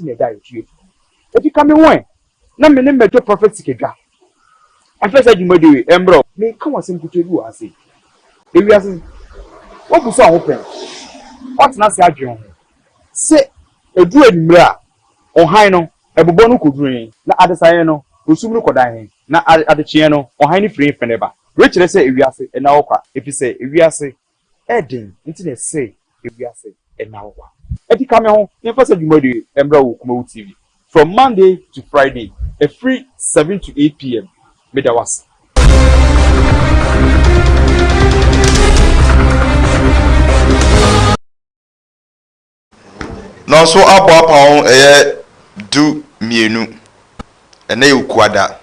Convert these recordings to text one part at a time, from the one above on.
na ɛda a yɛtu afi. Eti ka me ho ɛ na me ne mmɛtɔ Prophet Sikadwa mfa saa dwumadi wei mbrɛ wo. Meka wo asɛm ketewa bi wɔ ha sei. Ewiase, woabu so a ho pɛn? Woatena ase adwene ho sɛ ɛduru anwummerɛ a, ɔhan no, ɛbobɔ no kɔduru he, na adesaeɛ no, osum no kɔdan he, na adekyeɛ no, ɔhan no firi he fɛne ba? Wei kyerɛ sɛ ewiase nna hɔ kwa, efiri sɛ ewiase Ɛden nti na ɛsɛ ewiase nna hɔ kwa? Ɛti ka me ho yɛmfa saa dwumadie yi mmra wɔ Kumawu TV from Monday to Friday ɛfiri 7 to 8 pm. Meda wo ase. Nɔnso abɔ apɔn ɛyɛ du mmienu. Ɛnɛ yɛ Okuada.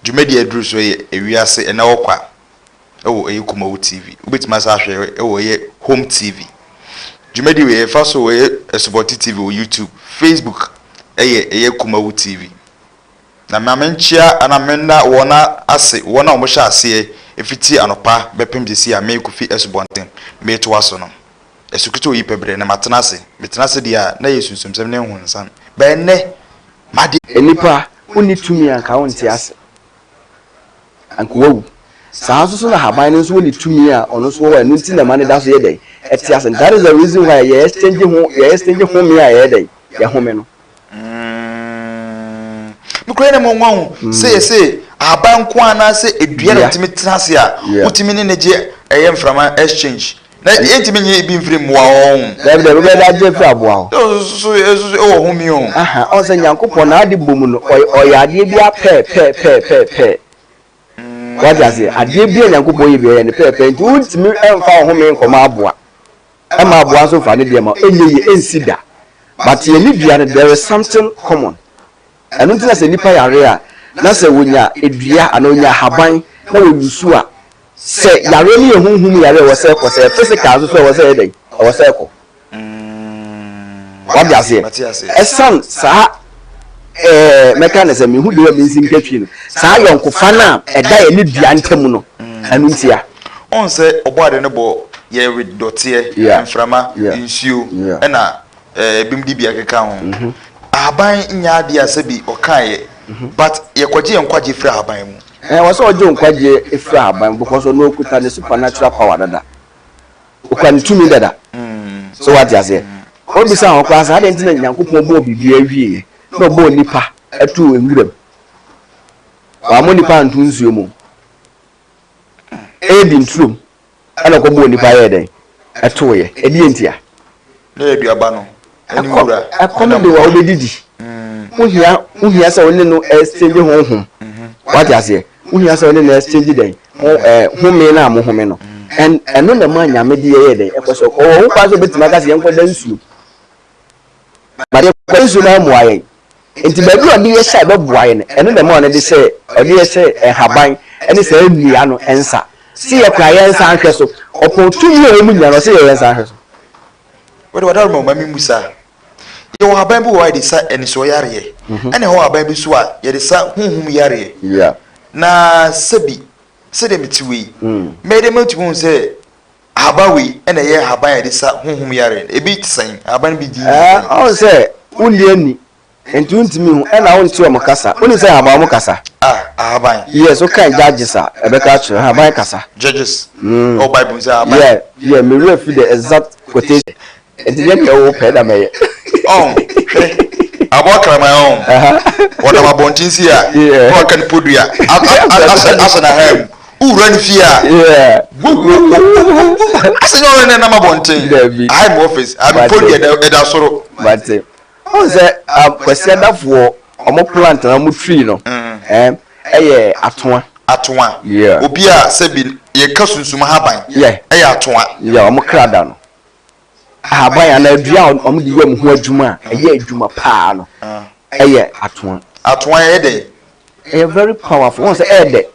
Dwumadi a aduru so yɛ Ewiase Ɛnɛ Wɔ Kwa ɛwɔ ɛyɛ Kumawu TV. Wobɛtumi asa ahwɛ ɛwɔ ɛyɛ Home TV. Dwumadi wei ɛfa so wɔ ɛyɛ Asubɔnten TV wɔ YouTube, Facebook ɛyɛ ɛyɛ Kumawu TV. Na ma menkyea anaa menna wɔn ase, wɔn a wɔhyɛ aseɛ ɛfiti anɔpa bɛpem sɛsi a me Kofi Asubɔnten metoa so no. Asukete oyi pɛ berɛ na matena ase. Metena ase deɛ a, na ɛyɛ sunsumsɛm ne nhonsam. But ɛnnɛ, m'adeɛ. Nnipa, wonni tumi a anka wonte ase. Anka wawu. Saa nso so na haban no nso wɔ ne tumi a ɔno nso wɔ hɔ, ɛno nti na ɛma no da so yɛ dɛn? Ɛte ase. That is the reason why yɛ exchange ho, yɛ exchange home a yɛyɛ dɛn? Yɛhome no. Mm, me kura na mo nwa ho sɛ yɛ sɛ ahaban nko anaasɛ edua na wotumi tena ase a wotumi ne ne gye ɛyɛ mframa exchange na yɛntumi nye bi mfiri mmoa hɔ ho. Dabi dabi wobɛyɛ dɛ agye afiri aboa hɔ. So so ɛwɔ ho mi o. Aha ɔn sɛ Nyankopɔn n'ade bɔ mu no ɔyɛ adeɛ biara pɛɛ pɛɛ pɛɛ pɛɛ pɛɛ. Wate aseɛ adeɛ biara Nyankopɔn yɛ biara ɔyɛ no pɛɛ pɛɛ nti wontumi mfa wo home nkɔma aboa. Ɛma aboa nso fa ne deɛ ma wo ɛnyɛ yie ɛnsi da but yɛn ne dua no there is something common ɛno nti na sɛ nipa yare a na sɛ wɔnya dua anaa ɔnya ahaban na wɔ use a sɛ yareɛ no yɛ honhom mu yareɛ ɛwɔ sɛ ɛkɔ sɛ ɛyɛ physical nso so ɛwɔ sɛ ɛyɛ dɛn ɛwɔ sɛ ɛkɔ wate aseɛ ɛsan saa ɛɛ mɛka ne sɛ mehu deɛ mensi nka twi no saa yɔnkofa no a ɛda yɛn ne dua ntam no ɛno ntia. Ɔn sɛ ɔbɔade no bɔ yɛn with dɔteɛ, mframa, nsuo ɛna ebinom de bi akeka ho. Ahaban nyɛ adeɛ a sɛbi ɔkaeɛ but yɛkɔgye yɛn nkwagyeɛ firi ahaban mu. Ɛɛ wɔ sɛ ɔgye wo nkwagyeɛ firi ahaban mu because ɔno ɔkuta ne supernatural power dada. Ɔkura ne tumi dada. So wate aseɛ? Wobisa ho koraa sɛ adɛn nti na Nyankopɔn bɔɔ biribiara wieɛ na ɔbɔɔ nipa too nwuram? Wammɔ nipa anto nsuo mu. Eden turom ɛna ɔkɔbɔɔ nipa yɛɛ dɛn? Ɛtooeɛ. Ɛdeɛn ntia? Na yɛ aduaba no ɛne nwura. Ɛkɔm de wo a wobɛdidi. Wohia wohia sɛ wo ne no exchange honhom. Wate aseɛ? Wohia sɛ wo ne no exchange dɛn? Ho ɛɛ home no a mohome no. Ɛn ɛno na ɛma Nyame de yɛyɛ dɛn? Ɛkɔ sɛ ɔwɔ ho kwan sɛ ɔbɛtumi aka sɛ yɛnkɔda nsuom. But yɛkɔda nsuom a ɛmmoa yɛn. Nti baabi a ɔde yɛ hyɛ a ɛbɛboa yɛn no, ɛno na ɛma ɔno de hyɛ ɔde yɛ hyɛ nhaban ɛne saa nnua no nsa. Se yɛkora yɛn nsa nhwɛ so. Ɔpɔn tumi a ɛwɔ mu nyinaa no, ɔse yɛ yɛn nsa nhwɛ so. Wode wadaworo ma wo ma memmusa. Yɛwɔ haban bi wɔ hɔ a yɛde sa anisoɔ yareɛ, ɛna ɛwɔ haban bi nso a yɛde sa honhom yareɛ. Na sɛbi, sɛdeɛ mete wei, mɛyɛ dɛ matumi ahu sɛ ahaban wei ɛna ɛyɛ ahaban a yɛde sa honhom yareɛ no. Ebi te sɛn? Ahaban bi din te sɛn? Ɔhu sɛ wonni ani, nti wontumi nhu, ɛna wonte wɔn kasa. Wonim sɛ ahaban wɔn kasa? Ah, ahaban. Yes, wokan Judges a, ɛbɛka akyerɛ, ahaban kasa. Judges, ɛwɔ Bible mu sɛ ahaban. Yeah, yeah, me werɛ fi the exact quotation. Nti nyɛ deɛ wo pɛ na mɛyɛ. Ɔn, hwɛ, aboa kraman ɔn, ɔnam abɔnten sei a, na waka ne podua ahyɛ ahyɛ n'ahan mu. Wowura ne fie a, wuwuwuwuwu, asɛ nyɛ ɔno na ɛnam abɔnten. Dabi. Aha yɛ me office, aha me podua ɛda soro. Mate. Ɔn sɛ Kwasi Adafoɔ, ɔmo plant na ɔmo tree no, ɛɛ, ɛyɛ atoa. Atoa. Yeah. Obi a sɛbi yɛka sunsum ahaban, ɛyɛ atoa. Yeah, ɔmo kra da no. Ahaban anaa dua a wɔde yɛ wɔn ho adwuma a ɛyɛ adwuma paa no yɛ atoa. Atoa yɛ dɛn? Ɛyɛ very powerful. Wɔn sɛ ɛyɛ dɛ.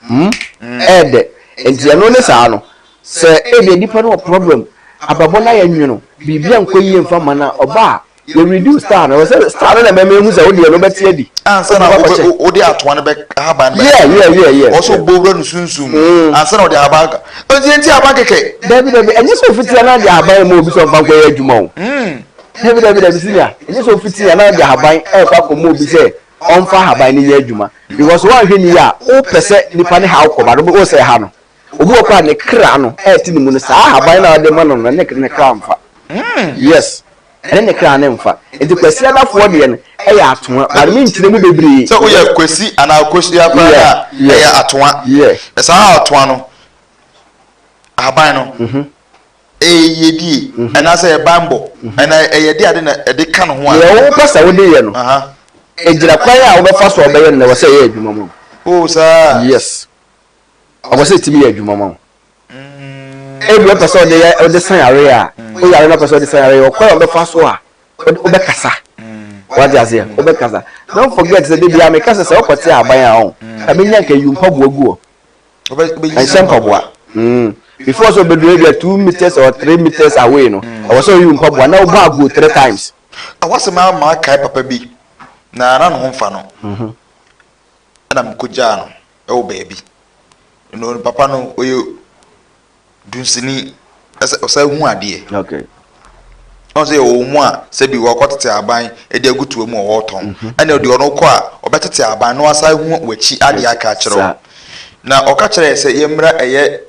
Hmm? Ɛyɛ dɛ. Nti ɛno ne saa no, sɛ ebi nipa no wɔ problem, abrabɔ no ayɛ nwono, biribi ankɔ yie mfa ma no a, ɔba a, Yɛ reduce star no, ɛwɔ sɛ star no na ɛbɛma ehu sɛ wo deɛ no wobɛte adi. Ansa na wobɛ wode atoa no bɛ ahaban no bɛ. Yeah yeah yeah yeah. Ɔsɛ ɔbɔ wura no sunsum mu ansa na ɔde ahaban aka. Nti yɛnti ahaban kɛkɛ. Dabi dabi, ɛnyɛ sɛ ofitia na de ahaban ma obi sɛ ɔmfa nkɔyɛ adwuma o. Dabi dabi dabi senior, ɛnyɛ sɛ ofiti a na ɔde ahaban ɛrekɔ akɔma obi sɛ ɔmfa ahaban no nyɛ adwuma because woanhwɛ ne yie a wopɛ sɛ nipa ne haw kɔ but wo sɛ ɛha no. Obi wɔ koraa ne kra no ɛte ne mu no saa ahaban no a ɔde ma no no ɛne ne kra mfa. Yes, ɛne ne kra no mfa. Nti Kwasi Adafoɔ deɛ no ɛyɛ atoa but me nkyerɛ mu bebree. Sɛ woyɛ Kwasi anaa Akosua koraa no a ɛyɛ atoa. Yeah. Saa atoa no ahaban no Ɛyɛ yiedie anaasɛ ɛyɛ banbɔ anaa ɛyɛ de ade na ɛde ka ne ho a. Deɛ wopɛ sɛ wode yɛ no, ɛgyina kwan a wobɛfa so a wobɛyɛ no na ɛwɔ sɛ ɛyɛ adwuma ma wo. Oh saa. Yes. Ɛwɔ sɛ ɛtumi yɛ adwuma ma wo. Ebi wopɛ sɛ wode yɛ wode sa yareɛ a, wo yare na wopɛ sɛ wode sa yareɛ, ɛwɔ kwan a wobɛfa so a wobɛkasa. Wate aseɛ? Wobɛkasa. Don't forget sɛ da biara meka sɛ sɛ wokɔte aban a ɔn, ka menya nka yi mpaboa gu hɔ. Ɛnhyɛ mpaboa. Mm. Before sɛ obeduru ebia 2 meters or 3 meters away no, ɛwɔ sɛ oyi mpaboa na wobɔ aguo three times. Awasɛm a maa kae papa bi na na ne ho mfa no. Ɛna mekɔgyaa no ɛwɔ baabi. No papa no ɔyɛ dunsini ɛsɛ ɔsan hu adeɛ. Okay. Ɔn sɛ yɛwɔ mu a sɛbi wɔkɔtete aban de agu toa mu a wɔretɔn. Ɛna ɔde ɔno kɔ a ɔbɛtete aban na wasan hu w'akyi adeɛ aka akyerɛ wo. Na ɔka kyerɛ yɛ sɛ yɛmmra ɛyɛ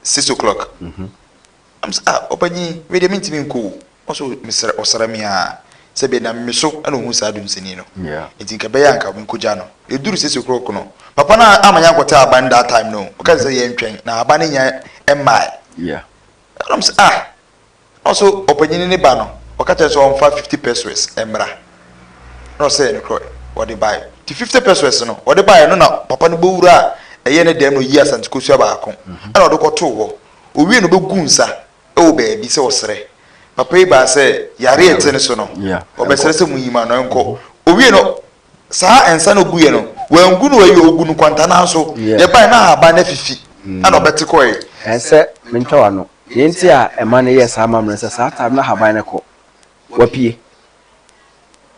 6 o'clock. Am sɛ, ah, ɔpanyin, wei deɛ mentumi nkɔ o. Ɔso mesrɛ ɔsrɛ me a sɛbi ɛnam me so ɛna ohun saa dunsini no. Nti nka ɛbɛyɛ a nka menkɔgya no. Ɛduru 6 o'clock no, papa no ama yɛankɔte aban that time no. Ɔka sɛ yɛntwɛn na aban no nya mmae. Ɛna m sɛ, ah, na ɔsɛ ɔpanyin ne ba no, ɔka kyerɛ sɛ ɔmfa 50 pesos mmra. Na ɔsɛ yɛ nokorɛ, wɔde baeɛ. Nti 50 pesos no, wɔde baeɛ no na papa no bɔwura a ɛyɛ ne dɛm na oyi Asante kosua baako. Ɛna ɔde kɔtoo hɔ. Owie no ɔbɛgu nsa wɔ baabi sɛ ɔsrɛ. Papa yi baa sɛ yare a ɛte ne so no, ɔbɛsrɛ sɛ munyi ma no nkɔ. Owie no, saa nsa no oguiɛ no, wangu no ayi, ogu no kwantana so. Yɛbae na ahaban no afifi, ɛna ɔbɛte kɔe. Ɛnsɛ mentwa w'ano. Deɛ nti a ɛma no yɛ saa amammerɛ sɛ saa time no ahaban no kɔ, wapue.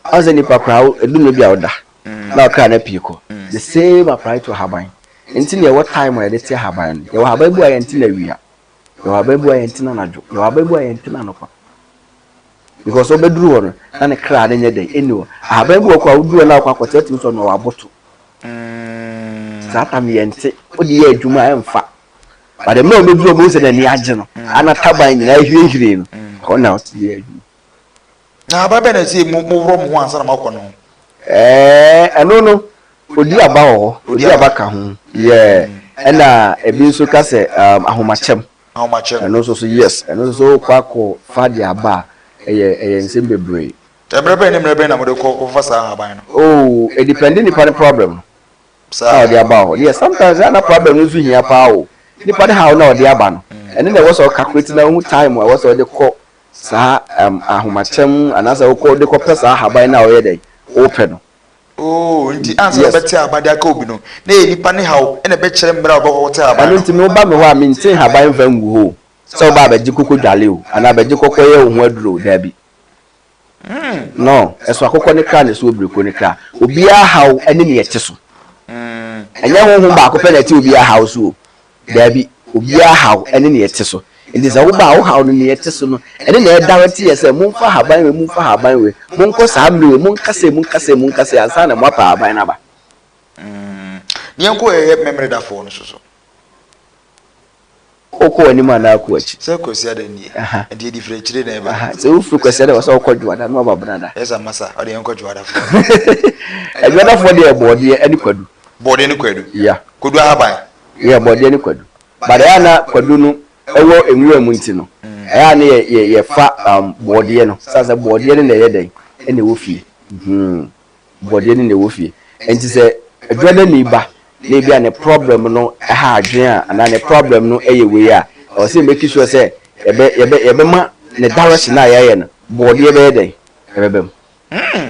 Ɔn sɛ nipa koraa ɛdu mmerɛ bi a ɔda na ɔkra no apue kɔ. The same apply to ahaban. Nti na yɛwɔ time a yɛde te ahaban no. Yɛwɔ ahaban bi a yɛnte no awia. Yɛwɔ ahaban bi a yɛnte no anadwo. Yɛwɔ ahaban bi a yɛnte no anɔpa. Because ɔbɛduru hɔ no na ne kra no nyɛ dɛn ɛnni hɔ. Ahaban bi wɔ kɔ a woduru hɔ na wakɔ akɔte atumi sɛ ɔno waboto. Saa tam yɛnte. Wode yɛ adwuma a ɛmfa. But mmerɛ a ɔbɛduru hɔ bɛhu sɛ n'ani agye no, ana taban nyinaa ahwirehwire no, ɛhɔ na ɔte yɛ adwuma. Na aba bɛn na ɛsɛ mo moworɔ mo ho ansa na moakɔ no ho? Ɛɛ, ɛno no, odi aba wɔ hɔ, odi aba ka ho, yeah. Ɛna ebi nso ka sɛ ahomakyɛm. Ahomakyɛm. Ɛno nso so, yes, ɛno nso so wokɔ akɔ fa de aba a, ɛyɛ ɛyɛ nsɛm bebree. Mmerɛ bɛn ne mmerɛ bɛn na mode kɔ kɔfa saa ahaban no? Oh, edepende nipa ne problem no a ɔde aba hɔ. Yes, sometimes ɛyɛ a na problem no nso hia paa o. Nipa ne haw no a ɔde aba no, ɛno na ɛwɔ sɛ ɔcalculate na ohu time a ɛwɔ sɛ ɔde kɔ saa ahomakyɛm anaasɛ wokɔ de kɔpɛ saa ahaban no a ɔyɛ dɛn wopɛ no. Oh, nti ansa na ɔbɛte ahaban de aka obi no, na ɛyɛ nipa ne haw na ɛbɛkyerɛ mmerɛ a ɔbɛkɔ akɔte ahaban no. Ɛno nti me woba me hɔ a mente nhaban mfa ngu hɔ o, sɛ woba abɛgye koko dwale o, anaa abɛgye kɔkɔ yɛ wo ho aduro o, daabi. No, ɛso akokɔ ne kra na ɛso obiriko ne kra. Obiara haw ne nea ɛte so. Ɛnyɛ honhom baako pɛ na ɛte obiara haw so o. Daabi, obiara haw ne nea ɛte so. Enti sɛ woba a, wo haw no nea ɛte so no, ɛne na ɛdirect yɛ sɛ momfa ahaban wei, momfa ahaban wei, monkɔ saa mmere wei, monka sei, monka sei, monka sei ansa na moapɛ ahaban no aba. Ne yɛnkɔ ɛyɛ Memeredafoɔ no so so. Wokɔ w'anim anaa wokɔ w'akyi? Sɛ Kwasiada nie, nti yɛde firi akyire na ɛba. Sɛ wofiri Kwasiada ɛwɔ sɛ wokɔ Dwoada na waba Benada. Yes masa, ɔde yɛnkɔ Dwoadafoɔ. Dwoadafoɔ deɛ bɔɔdeɛ ne kwadu. Bɔɔdeɛ ne kwadu? Yeah. Kwadu ahaban? Yeah, bɔɔdeɛ ne kwadu. But ɛyɛ a na kwadu no ɛwɔ nwura mu nti no, ɛyɛ a na yɛ yɛ yɛfa bɔɔdeɛ no, sane sɛ bɔɔdeɛ no na ɛyɛ dɛn ɛna ɛwɔ fie. Bɔdeɛ no na ɛwɔ fie. Nti sɛ adwadani ba na ebi a ne problem no ha adwene a anaa ne problem no yɛ wei a, ɛwɔ sɛ make sure sɛ yɛbɛ yɛbɛ yɛbɛma ne direction a yɛayɛ no bɔdeɛ bɛyɛ dɛn ɛbɛba mu.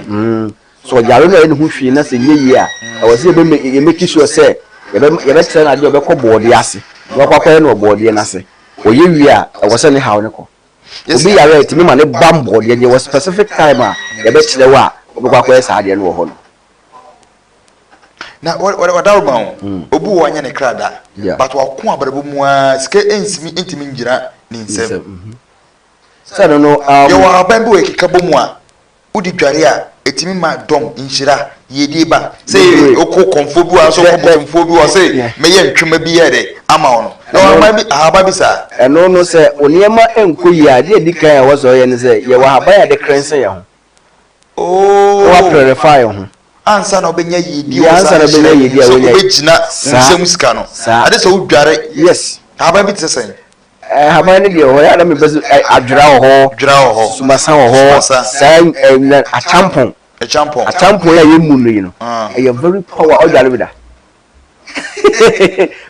Mm. So ɔyare no a ɛyɛ ne ho hwee na sɛ nyɛ yie a, ɛwɔ sɛ yɛbɛ yɛ make sure sɛ yɛbɛ yɛbɛkyerɛ no adeɛ a ɔbɛkɔ bɔɔdeɛ ase na wakɔ akɔyɛ no wɔ bɔɔdeɛ no ase. Ɔyɛ wie a, ɛwɔ sɛ ne haw no kɔ. Obi yare a yɛtumi ma no ba mbɔ deɛ, yɛwɔ specific time a yɛbɛkyerɛ wo a wobɛkɔ akɔyɛ saa adeɛ no wɔ hɔ no. Na wadaworo ma o, obi wɔ hɔ anyɛ ne kra da, but wako abrabɔ mu ara sika nsimi ntumi ngyina ne nsam. Sɛ no no um. Yɛwɔ ahaban bi wɔ yɛkeka bɔ mu a, wode dware a, ɛtumi ma dɔm, nhyira, yiedie ba. Sɛ wokɔ kɔmfoɔ bi wɔ anaasɛ wokɔ bosomfoɔ bi wɔ sɛ mɛyɛ ntwema bi yɛ dɛ ama wo no. Yɛwɔ ahaban bi, ahaban bi saa. Ɛno no sɛ wo nneɛma nkɔ yie a, adeɛ a ɛdi kan a ɛwɔ sɛ ɔyɛ ne sɛ yɛwɔ ahaban a yɛde cleanse yɛn ho. Oh. Na wapurify wo ho. Ansa na wobɛnya yiedie wɔ saa nhyira yi mu, sɛ wobɛgyina wo nsam sika no, ade sɛ wodware. Yes. Ahaban bi te sɛ sɛn? Nhaban no deɛ wɔ hɔ, yɛ a na mepɛ sɛ adwera wɔ hɔ, Dwera wɔ hɔ. Sumasa wɔ hɔ, Sumasa. saa na achampɔn. Achampɔn. Achampɔn a yɛmmu no yi no, Ah. ɛyɛ very power, ɔdware bi da.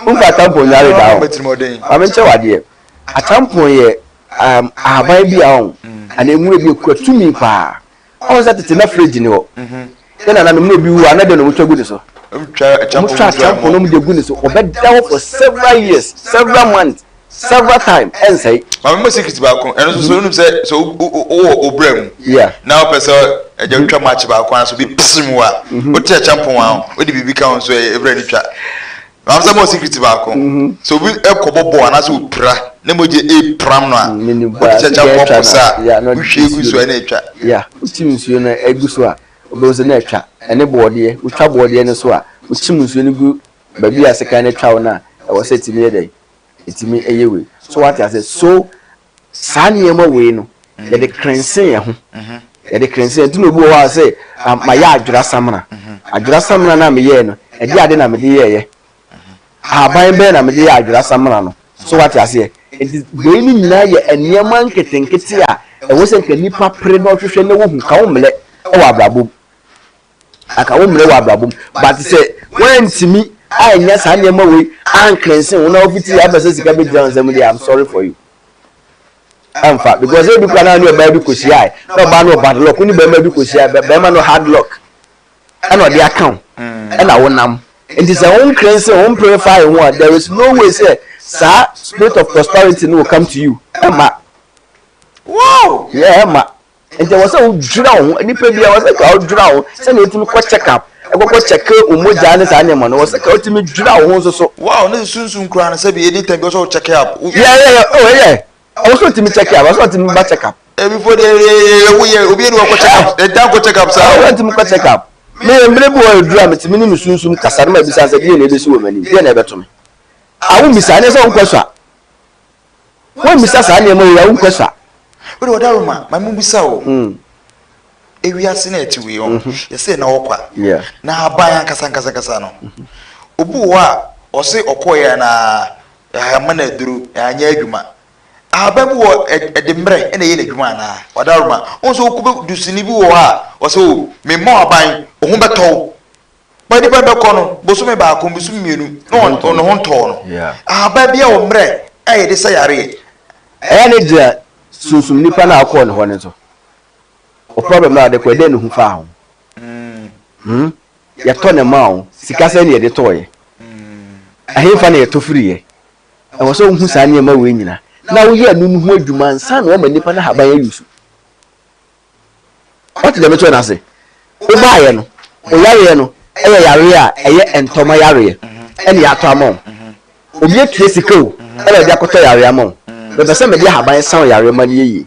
Womfa achampɔn nware da o. Mɛtirimɔden. Maame nkyɛ wo adeɛ. Achampɔn yɛ um, ahaban bi a ɔn, anaa nwura bi a ɛkura tumi paa. Ɔn sɛ tete na fridge ni hɔ. Yɛ nananom na obi wu a na dɛn na wɔtwa gu ne so? Wɔtwa akyampo na wɔde gu ne so. Ɔbɛda hɔ for several years, several months, several time ɛnsɛe. Maame mo secret baako ɛno nso so wonim sɛ sɛ wowɔ obra mu na wopɛ sɛ ɛgya wotwa match baako anaasɛ obi pese mu a wote akyampo a wode biribi ka ho nso ɛbrɛ no twa. Maame sɛ mo secret baako sɛ obi ɛkɔbɔ bɔɔl anaasɛ opira na mogya ɛpram no a wode kyɛ akyampo pose a wohwie gu so a na ɛtwa. Yeah, wokyim nsuo no ɛgu so a wobɛhu sɛ na atwa. Ɛne bɔɔdeɛ, wotwa bɔɔdeɛ no so a, wokyim nsuo no gu baabi a sekan no atwa wo no a, ɛwɔ sɛ ɛtumi yɛ dɛn? Ɛtumi yɛ wei. So wate aseɛ? So saa nneɛma wei no, yɛde krense yɛn ho. Yɛde krense yɛn. Nti na obi wɔ hɔ a sɛ, ah, mayɛ adwera samena. Adwera samena no a meyɛɛ no, ɛdeɛ ade na mede yɛeɛ? Ahaban bɛn na mede yɛɛ adwera samena no? So wate aseɛ? Enti wei no nyinaa yɛ nneɛma nketenkete a ɛwɔ sɛ nka nipa pere na ɔhwehwɛ na wohu. Ka wo mmerɛ wɔ abrabɔ mu. Anka wo mmerɛ wɔ abrabɔ mu. But sɛ woantumi annya saa nneɛma wei anklense wo na wofiti apɛ sɛ sika bɛgyina wo nsam deɛ, I'm sorry for you. Ɛmfa. Because ebi koraa na ne ɔbaa bi kɔhyiae, na ɔbaa no wɔ bad luck, wo ne barima bi kɔhyiae, barima no hard luck ɛna ɔde aka wo, ɛna wonam. Nti sɛ wo nklense, wo mpurify ho a, there is no way sɛ saa spirit of prosperity no will come to you. Ɛmma. Wow! Yeah, ɛmma. Nti ɛwɔ sɛ wodwira wo ho, nipa bi ɛwɔ sɛ ka wodwira wo ho sɛnea wotumi kɔ check up, ɛkɔkɔ check wo mogya ne saa nneɛma no, ɛwɔ sɛ ka wotumi dwira wo ho nso so. Wow, ne sunsun koraa no sɛbi any time bi ɔsɛ wo check up. Yeah, yeah, yeah, oh yeah, ɛwɔ sɛ wotumi check up, ɛwɔ sɛ wotumi ba check up. Ebi fo de ewu yɛ obi eni wakɔ check up, ɛdan kɔ check up saa. Ɛwɔ sɛ wotumi kɔ check up. Me mmerɛ bi wɔ hɔ eduru a metumi ne me sunsum kasa na mabisa sɛ deɛ na ebesi wɔ m'anim, deɛ na ɛbɛto me. A wommisa, ɛne sɛ wonkɔ sua. Woammisa saa nneɛma wei a, wonkɔ sua. Wode ɔdaroma ma mebisa wo. Ewiase na ɛte wei ɔ, yɛsɛ na ɔkwa. Na aban ankasa ankasa ankasa no, obi wɔ hɔ a ɔse ɔkɔeɛ na ama no aduro, anyɛ adwuma. Ahaban bi wɔ ɛde mmerɛ ɛna ɛyɛ n'adwuma anaa? Ɔdaroma, wohu sɛ wokɔ dusini bi wɔ hɔ a ɔsɛ o, memmɔ aban, wo ho bɛtɔ wo. Ba nipa no bɛkɔ no, bosome baako, bosome mmienu, na ɔn ne ho ntɔɔ no. Ahaban bi a wɔ mmerɛ a yɛde sa yareɛ. Ɛyɛ ne gyina sunsum nipa no a ɔkɔɔ ne hɔ no so. O problem no a ɔde kɔɛ, dɛn na ohu faa ho? Hmm? Yɛtɔ ne maa wo, sika sɛn na yɛde tɔɔeɛ? Ɛhefa na yɛtɔ firiiɛ? Ɛwɔ sɛ wohu saa nneɛma wei nyina na woyɛ ɛno no ho adwuma ansa na wɔama nipa no ahaban ayusu. Woate deɛ mekyerɛ no ase? Wobaeɛ no, wo yareɛ no yɛ yareɛ a ɛyɛ ntɔma yareɛ ɛna yɛatɔ ama wo. Obi atua sika o ɛna ɔde akɔtɔ yareɛ ama wo. Mepɛ sɛ mede ahaban sa wo yareɛ ma no yɛ yie.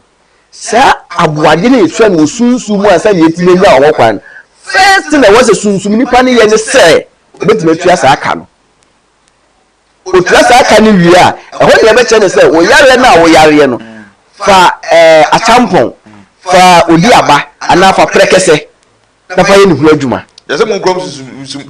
Saa aboade no a yɛtua no wɔ sunsum mu ansa na yɛatumi anya wo ho kwan no, first thing a ɛwɔ sɛ sunsum nipa no yɛ ne sɛ ɔbɛtumi atua saa ka no. Otua saa ka no wie a, ɛhɔ na yɛbɛkyerɛ no sɛ wo yareɛ no a woyareɛ no, fa ɛɛ akyammpɔn, fa odi aba anaa fa prɛkɛsɛ na fa yɛ ne ho adwuma. Yɛ sɛ mo nkurom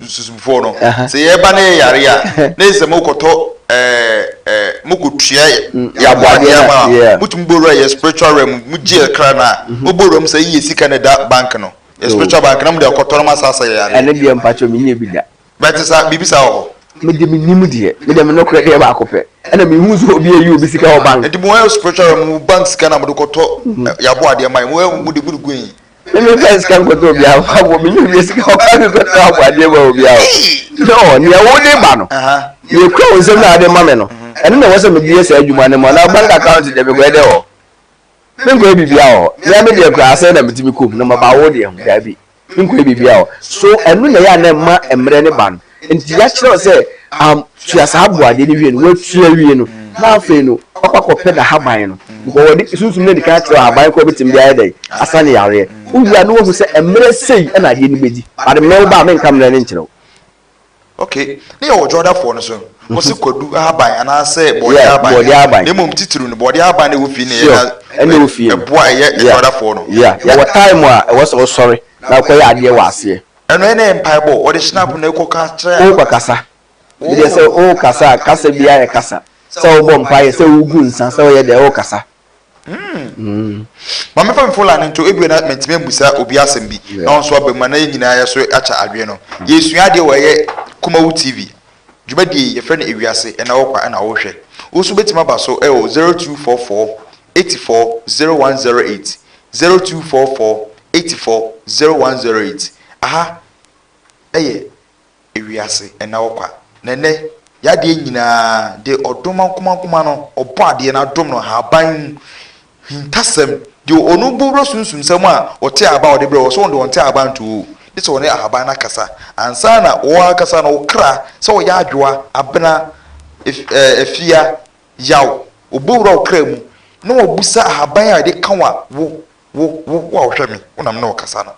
susumfoɔ no, sɛ yɛba na yɛyare a, na yɛ sɛ mokɔtɔ ɛɛ ɛɛ mokɔtua yɛ aboadeɛ ama a, motumi bɔ wura yɛ spiritual realm, mogye yɛ kra no a, mobɔ wura mu sɛ yi yɛ sika na ɛda bank no, yɛ spiritual bank na mode akɔtɔ na moasan asa yɛ yareɛ. Ɛno deɛ mpakyɛw menyɛɛ bi da. Bɛte saa, biribi saa wɔ hɔ. Me de mennim deɛ, me deɛ me nokorɛ deɛ baako pɛ, ɛna menhuu sɛ obi ayi obi sika wɔ bank. Nti mo yɛ spiritual realm mo bank sika na mode kɔtɔ yɛabɔ adeɛ ma yɛ, mo yɛ mode mode gu he? Me memfa sika nkɔtɔ obi aboɔ, menyi obi sika wɔ bank nkɔtɔ abɔ adeɛ ma obi a o. No, nea wode ba no, nea ekura wo nsam na wode ma me no, ɛno na ɛwɔ sɛ mede yɛ saa adwuma no ma, na bank account deɛ mekɔyɛ dɛ wɔ hɔ? Menkɔyɛ biribiara wɔ hɔ. Mea me deɛ koraa sɛn na metumi kɔ mu na maba wo deɛ ho? Daabi. Menkɔyɛ biribiara wɔ hɔ. So ɛno na ɛyɛ a na ɛma mmerɛ no ba no? Nti yɛakyerɛ wo sɛ um, tua saa aboadeɛ no wie no, woatua awie no, Na afei no, wakɔ akɔpɛ n'ahaban no. Because wɔde sunsum no adi kan akyerɛ ahaban kɔ obetumi de ayɛ dɛn asa ne yareɛ. Wowie a na wahu sɛ mmerɛ sei na adeɛ no bɛdi. But mmerɛ wo ba a menka mmerɛ no nkyerɛ wo. Okay, ne yɛ wɔ Jordafoɔ no so, wɔsi kwadu ahaban anaasɛ bɔɔdeɛ ahaban. Bɔɔdeɛ ahaban. Na mmom titiriw no bɔɔdeɛ ahaban na ɛwɔ fie na ɛyɛ na ɛwɔ fie no. Ɛboa ɛyɛ Jordafoɔ no. Yeah, yɛwɔ time a ɛwɔ sɛ wosɔre na wokɔyɛ adeɛ wɔ aseɛ. Ɛno ɛna yɛ mpaebɔ, wɔde hynapo na ɛkɔ ka kyerɛ. Wokɔ kasa. Me deɛ sɛ wokasa a, kasa biara yɛ kasa. Sɛ wobɔ mpaeɛ, sɛ wogu nsa, sɛ woyɛ deɛ wokasa. Mm. Ma memfa me phone line no nto, ebia na mantumi ammisa obi asɛm bi na ɔno nso aba mu a na yɛn nyinaa yɛ so akyɛ adwene no. Yɛresua adeɛ wɔ ɛyɛ Kumawu TV. Dwumadie yi yɛfrɛ no Ewiase Ɛna Wo Kwa Ɛna Wohwɛ. Wo nso wobɛtumi aba so ɛwɔ 0244 84 0108, 0244 84 0108. Aha ɛyɛ Ewiase nna hɔ kwa. Na ɛnnɛ, y'adeɛ nyinaa, deɛ ɔdomankomankoma no, Ɔbɔadeɛ no adom no ahaban mu hintasɛm, deɛ ɔno bɔ wura sunsumsɛm a ɔte ahaban a ɔde brɛ wɔ, sɛ ɔno deɛ ɔnte ahaban nto o, gye sɛ ɔne ahaban no akasa ansa na wɔ ankasa no wo kra, sɛ ɔyɛ adwoa, abena, ɛɛ, afia, yaw, ɔbɔ wura wo kra mu na wabusa ahaban a yɛde ka wo a, wo, wo, wo, wo a wohwɛ me, wo na me ne wo kasa no.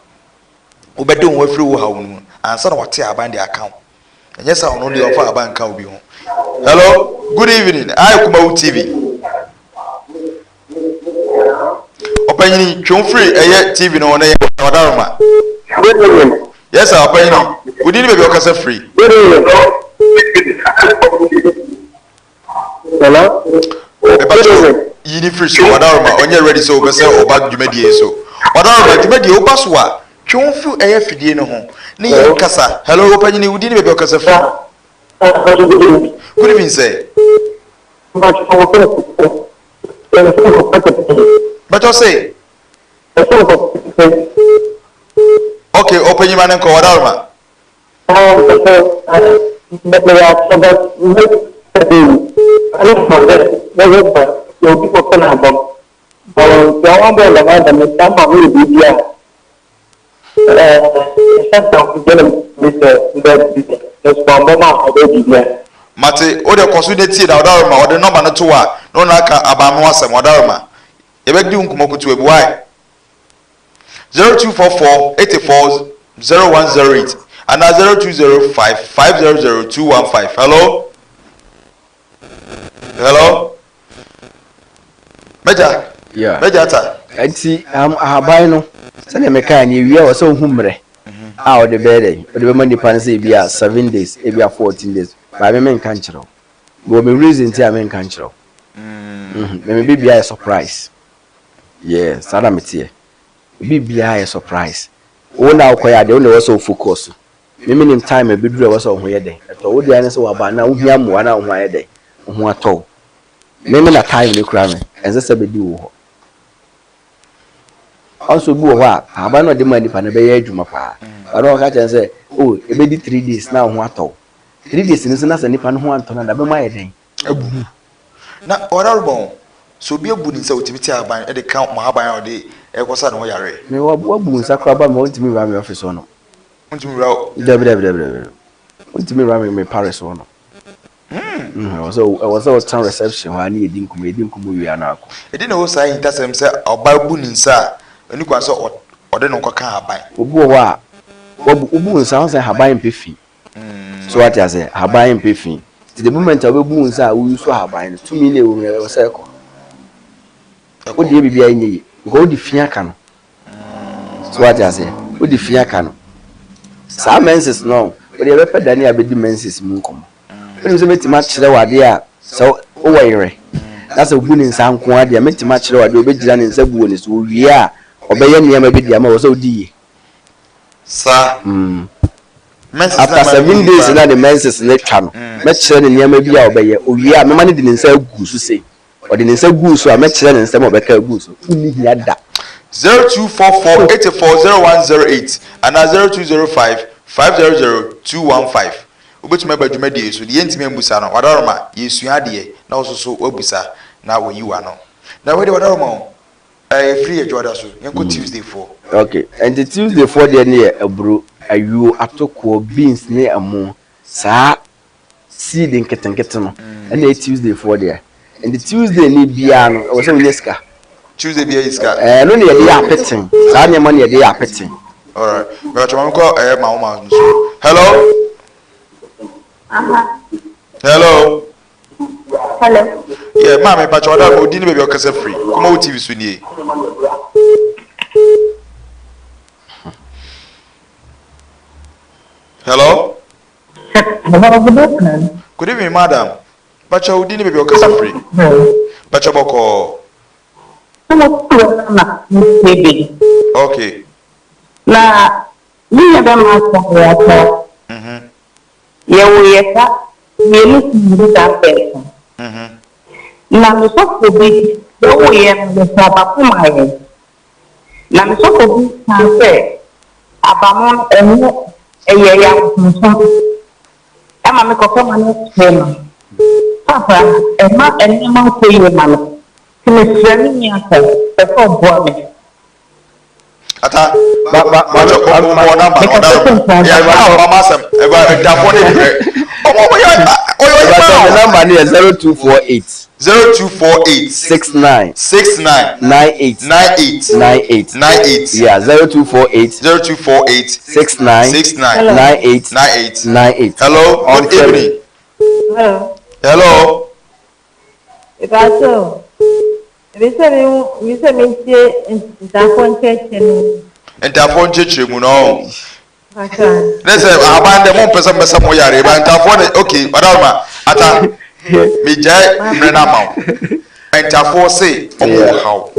Wobɛde wo ho afiri wo haw no mu ansa na wate aban de aka wo. Ɛnyɛ sɛ ɔno deɛ ɔmfa aban nka obi ho. Hello, good evening. Ayi Kumawu TV. Ɔpanyini twe wo firi ɛyɛ TV no ho na yɛ ɔdaroma. Good evening. Yes sir, ɔpanyini. Wodi ne baabi ɔkasa firi. Good evening. Hello. Mepakyɛw yi ne firi so Wadaroma ɔnyɛ ready sɛ ɔpɛ sɛ ɔba dwumadie yi so Wadaroma dwumadie woba so a twe wo fi ɛyɛ fidie no ho ne yɛn kasa Hello ɔpanyini wo din ne baabi a ɔkasa firi Good evening sir Mepakyɛw se Okay ɔpanyin ma ne nkɔ Wadaroma. Mate, wo deɛ kɔ so na tie na ɔdaroma ɔde nɔma no to hɔ a na ɔno aka aban ho asɛm ɔdaroma yɛbɛdi wo nkɔmmɔ kutewa bi why? 0244 84 0108 anaa 0205 500 215. Hello? Hello? Mɛgya? Yeah. Mɛgya ata? Nti ahaban no sɛdeɛ mekaa no ewia wɔ sɛ wohu mmerɛ a wɔde bɛyɛ dɛn wɔde bɛma nipa no sɛ ebi a 7 days, ebi a 14 days. Baa me menka nkyerɛ wo, mewɔ me reason nti a menka nkyerɛ wo. Me biribiara yɛ surprise. Yeah, saa na meteɛ. Biribiara yɛ surprise. Wo na wokɔyɛ adeɛ, wo na ɛwɔ sɛ wo focus. Me menim time a ɛbɛduru a ɛwɔ sɛ wo ho yɛ dɛn ɛtɔ wo deɛ ne sɛ waba na wohia mmoa na wo ho ayɛ dɛn, wo ho atɔ wo. Me me na time no kura me, ɛnsɛ sɛ bɛdi wo hɔ. Ɔnso bi wɔ hɔ a ahaban na ɔde ma nipa no bɛyɛ adwuma paa, but ɔka kyerɛ no sɛ, oh, ɛbɛdi 3 days na wo ho atɔ wo. 3 days no nso na sɛ nipa no ho antɔ no a, da bɛmu ayɛ dɛn? Abu na ɔdarobɔn sɛ obi abu ne nsa, otumi te ahaban de ka mo ahaban a ɔde ɛkɔsa ne ho yare. Me wabu nsa koraa ba me, ɔntumi nwura me office hɔ no. Ntumi nwura wo? Dabi, dabi, dabi, dabi, ɔntumi nwura me palace hɔ no. Ɛwɔ sɛ ɔtena reception hɔ a ne yɛdi nkɔmmɔ, yɛdi nkɔmmɔ wie a na akɔ. Ɛdi na ɛwɔ saa ahintasɛm sɛ ɔbaa bu ne nsa a, ɛni kwan sɛ ɔde ne ho kɔka ahaban. Obi wɔ hɔ a wabu, wobu nsa ho sɛ ahaban mpɛ fi. So wate ase, ahaban mpɛ fi. Nti the moment a wobɛbu nsa a woyi so ahaban no, tumi na ɛwɔ mu no ɛwɔ sɛ ɛkɔ. Wode yɛ biribi a ɛnyɛ yie because wode fi aka no. So wate ase, wode fi aka no. Saa menses no, wode yɛbɛpɛ dane a bɛdi menses mu nkɔmmɔ. Wonim sɛ mɛtumi akyerɛ wo adeɛ a sɛ wowɔ yerɛ na sɛ wobu ne nsa nko ara deɛ, mɛtumi akyerɛ wo adeɛ wobɛgyina ne nsa bu wɔ ne so, owie a ɔbɛyɛ nneɛma bi de ama wɔ sɛ wodi yie. Saa. Menses After 7 days na ne menses ne twa no, mɛkyerɛ ne nneɛma bi a ɔbɛyɛ. Owie a, mɛma no de ne nsa agu so sei. Ɔde ne nsa gu so a, mɛkyerɛ ne nsɛm a ɔbɛka agu so. Wonni hia da. 0244 84 0108 anaa 0205 500 215. Wobɛtumi aba dwumadie yi so deɛ yɛntumi ambusa no, wadaroma yɛsua adeɛ na wo so wabusa na wayi w'ano. Na wei deɛ wadaroma o, ɛfiri yɛ dwoada so, yɛnkɔ Tuesday foɔ. Okay, nti Tuesday foɔ deɛ no yɛ aburo, ayuo, atokoɔ, beans ne ɛmo. Saa seed nketenkete no ɛna ɛyɛ Tuesday foɔ deɛ. Nti Tuesday ni biara no ɛwɔ sɛ wonya sika. Tuesday biara yɛ sika. Ɛɛ no na yɛde yɛ apeten. Saa nneɛma no yɛde yɛ apeten. Alright. Mɛbɛtwa maame kɔ ɛyɛ ma wo ma nso. Hello. Hello. Hello. Yeah, maame pakyɛ ɔda ma odi ne baabi ɔkasa firi. Kumawu TV so nie. Hello. Hello, good evening. Good evening, madam. Pakyɛ odi ne baabi ɔkasa firi. Pakyɛ bɔkɔɔ. Okay. Na me nua bɛma asɔre atɔ. Yɛwo yɛ ba mienu sii saa pɛɛso. Na me sɔfo bi yɛwo yɛ no yɛtɔ aba ko maa yɛn. Na me sɔfo bi kaa sɛ aba no ɛnyɛ ɛyɛ yɛ abosonsom ɛma me kɔtɔ ma no kyerɛ no. Papa ɛma nneɛma nkɔ yie ma me nti mesrɛ me nua sɛ pɛ sɛ ɔboa me. Ata, ba ba ba ba ba ba namba no ɔda no yɛ ha ba ma asɛm ɛba ɛdafo ne brɛ ɔmo ɔmo yɛ ɔyɛ ɔyɛ maa o. Namba no yɛ 0248. 0248. 69. 69. 98. 98. 98. 98. Yeah, 0248. 0248. 69. 69. 98. 98. 98. Hello, good evening. Hello. Hello. Mepakyɛw, mepɛ sɛ mehu, mepɛ sɛ metie ntafoɔ nkyerɛkyerɛ no mu. Ntafoɔ nkyerɛkyerɛ mu no ɔn. Mepakyɛw. Ne sɛ ahaban dɛ mo mpɛ sɛ mbɛsɛ mo yare ba ntafoɔ de okay ɔdaroma ata megyae mmerɛ no ama wo ntafoɔ se ɔmo wɔ haw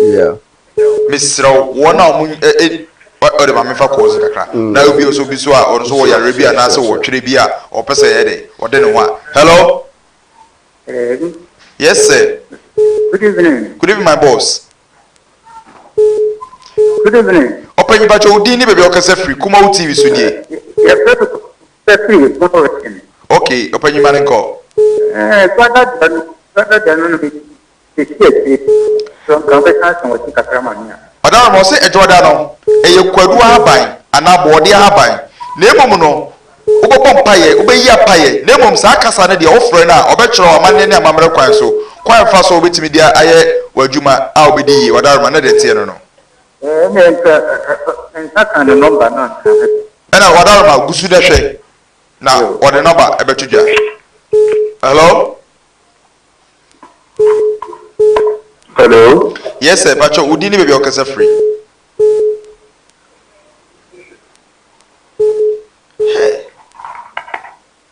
mesrɛ wo wɔn a ɔmo ɛ ɔde ma mefa kɔɔse kakra na obi nso bi so a ɔno nso wɔ yare bi anaasɛ wɔ twerɛ bi a ɔpɛ sɛ yɛ dɛ ɔde ne ho a hello. Hello. Yes, sir. Good evening. Good evening, my boss. Good evening. Ɔpanyin pakyɛ wo din ne baabi a ɔkasa firi Kumawu TV so nie. Yɛfrɛ no sɛ firi Bono Okay, ɔpanyin ma ne nkɔ. Ɛɛ kwada da no kwada da no no Sisi akyire so nka wobɛsan asan w'akyi kakra ma me a. Ɔdanom, ɔse ɛdwoɔda no, ɛyɛ kwadu ahaban anaa bɔɔdeɛ ahaban, na mmom no, wobɛbɔ mpaeɛ, wobɛyi apaeɛ, na mmom saa kasa no deɛ wofrɛ no a, ɔbɛkyerɛ wo amanneɛ ne amammerɛ kwan so, kwan a ɛfa so a wobɛtumi de ayɛ w'adwuma a wobɛdi yie. Ɔdarom, na deɛ ɛteɛ no no. Ɛnneɛ nka nsa ka ne nɔmba no anka mɛpɛ. Ɛna Ɔdarom, gu so na hwɛ, na ɔde nɔmba bɛto dwa. Hello? Hello. Yes sir, pacho wo din ne baabi a wokasa firi.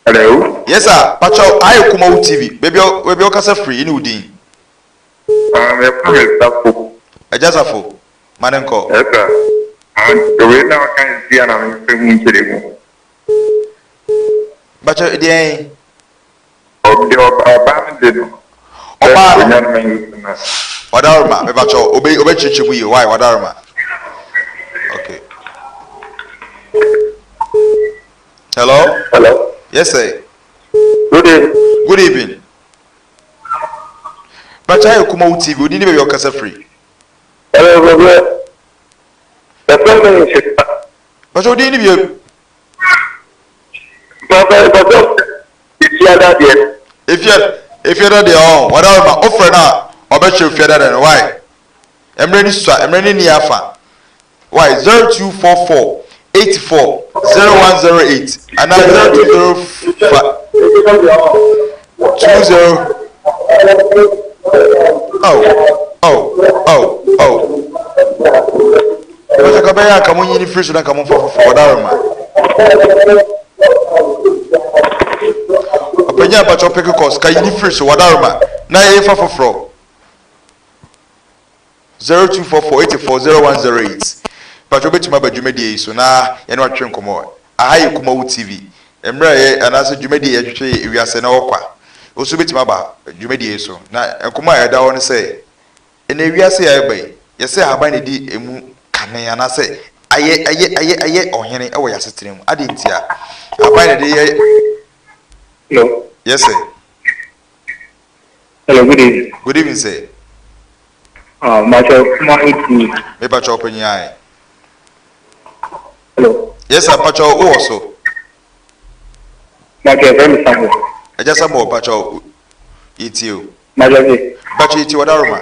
Hello. Yes sir, pacho ayɛ Kumawu TV. Baabi a baabi a wokasa firi ne wo din. Um, yɛfrɛ me Safo. Agya Safo, ma ne nkɔ. Yes sir. Ah, wei na ɔka nsi a na mepɛ mu nkyerɛ mu. Pacho deɛn? Ɔde ɔbaa no de no. Ɔbaa no. Onya no mɛnyi no. Wadaroma, mepakyɛw, obe obɛkyerɛkyerɛ mu yie. Why Wadaroma? Okay. Hello? Hello. Yes, sir. Good evening. Good evening. Pakyɛ ayɛ Kumawu TV, odi ne baabi ɔkasa firi. Hello, brother. Yɛfrɛ me Nhyira. Pakyɛ odi ne bie. Papa, papa, efiada deɛ. Efia, efiada deɛ ɔn, whatever ma, ofrɛ no a, ɔbɛkyerɛ efiada deɛ no, why? Mmerɛ ni sua, mmerɛ ni ni afa. Why? 0244 84 0108 anaa 0205 20 oh oh oh oh Bɛsɛ ka bɛyɛ a ka mo nyini firi so na ka mo mfa foforɔ ɔdarema. Ɔpanyin abakyɛ ɔpeke kɔs ka yini firi so wadarema na yɛmfa foforɔ. 0244 84 0108 Mpakyɛ wobɛtumi aba dwumadie yi so na yɛne watwetwe nkɔmmɔ. Aha yɛ Kumawu TV. Mmerɛ a yɛ anaasɛ dwumadie yɛtwetwe yɛ ewiase na ɔkwa. Wo nso wobɛtumi aba dwumadie yi so na nkɔmmɔ a ɛda hɔ ne sɛ Ɛnnɛ wiase a yɛba yi, yɛsɛ ahaban na ɛdi ɛmu kane anaasɛ ayɛ ayɛ ayɛ ayɛ ɔhene wɔ yɛn asetena mu. Adɛn ntia? Ahaban na ɛde yɛ. Hello. Yes sir. Hello, good evening. Good evening sir. Ah, Macho, kuma eti. Me pacho panyin ayi. Hello. Yes sir, pacho wo wɔ so. Macho, ɛfɛ mi Samuel. Ɛgya Samuel pacho yɛtie o. Mpakyɛ se. Mpakyɛ yɛtie wadaroma.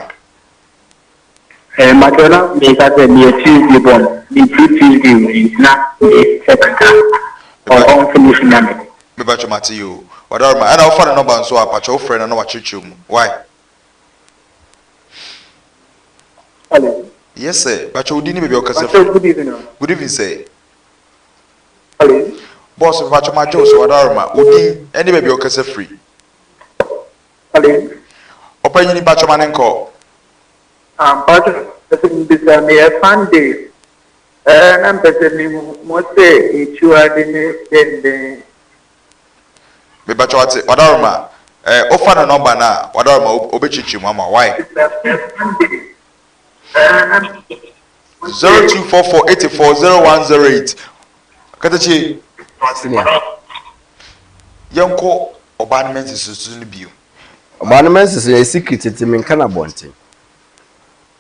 Eh mpakyɛ na meka sɛ meyɛ Tuesday born me ti Tuesday wei na me sɛ kakra ɔ ɔnfinish ma me. Mepakyɛ mate yoo wadaroma ɛna wofa ne number nso a pakyɛ wo frɛ no na wakyerɛkyerɛ mu why. Hello. Yes sir pakyɛ wo din ne baabi a wokasa Pakyɛ firi. good evening o. Good evening sir. Hello. Boss mepakyɛ magye wo so wadaroma wo din ne baabi a wokasa firi. Hello. Ɔpanyini mpakyɛ ma ne nkɔ. Ah mpakyɛ mepɛ sɛ mebisa meyɛ Sunday ɛɛ na mpɛ sɛ mehu mo sɛ akyiwade ne denden. Mepakyɛ wate wadaroma ɛɛ ofa ne number no a wadaroma obɛkyerɛkyerɛ mu ama why. 0244 84 0108 Katakyie Senior. Yɛnkɔ ɔbaa no menses so no bio. Ɔbaa no menses yɛ secret nti menka no abɔnten.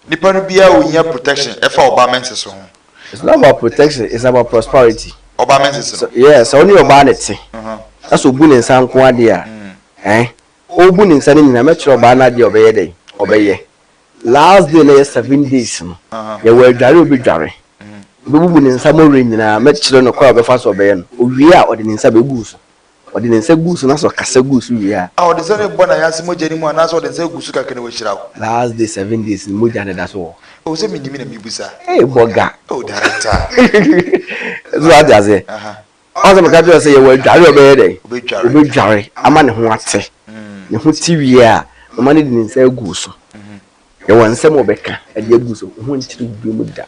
Nipa no biara ohia protection ɛfa ɔbaa menses ho. It's not about protection, it's about prosperity. Ɔbaa menses no. Yeah, sɛ wo ne ɔbaa no te na sɛ obu ne nsa nko adeɛ a, eh, ɔrebu ne nsa no nyinaa mɛkyerɛ ɔbaa no adeɛ a ɔbɛyɛ dɛn? Ɔbɛyɛ. Last day no yɛ 7 days no, yɛwɔ adware a ɔbɛdware. Ɔbɛbubu ne nsa mmɔwerɛ nyinaa, mɛkyerɛ no kwan a ɔbɛfa so ɔbɛyɛ no. Ɔwie a, ɔde ne nsa bɛgu so. Ɔde ne nsa gu so na sɛ ɔkasa gu so wie a. A ɔde nsa no rebɔ n'ayase mogya no mu anaasɛ ɔde nsa gu so kɛkɛ na wahyira wo? Last day, 7 days no, mogya no da so wɔ hɔ. Oh, sɛ mennim na mebisa. Hey, bɔga. Oh, director. So wate aseɛ? Ɔn sɛ meka kyerɛ sɛ yɛwɔ adware a ɔbɛyɛ dɛn? Ɔbɛdware ama ne ho ate. Ne ho te wie a, mama no de ne nsa agu so. Yɛwɔ nsɛm a ɔbɛka de agu so. Wo ho nkyere wo bio mu da.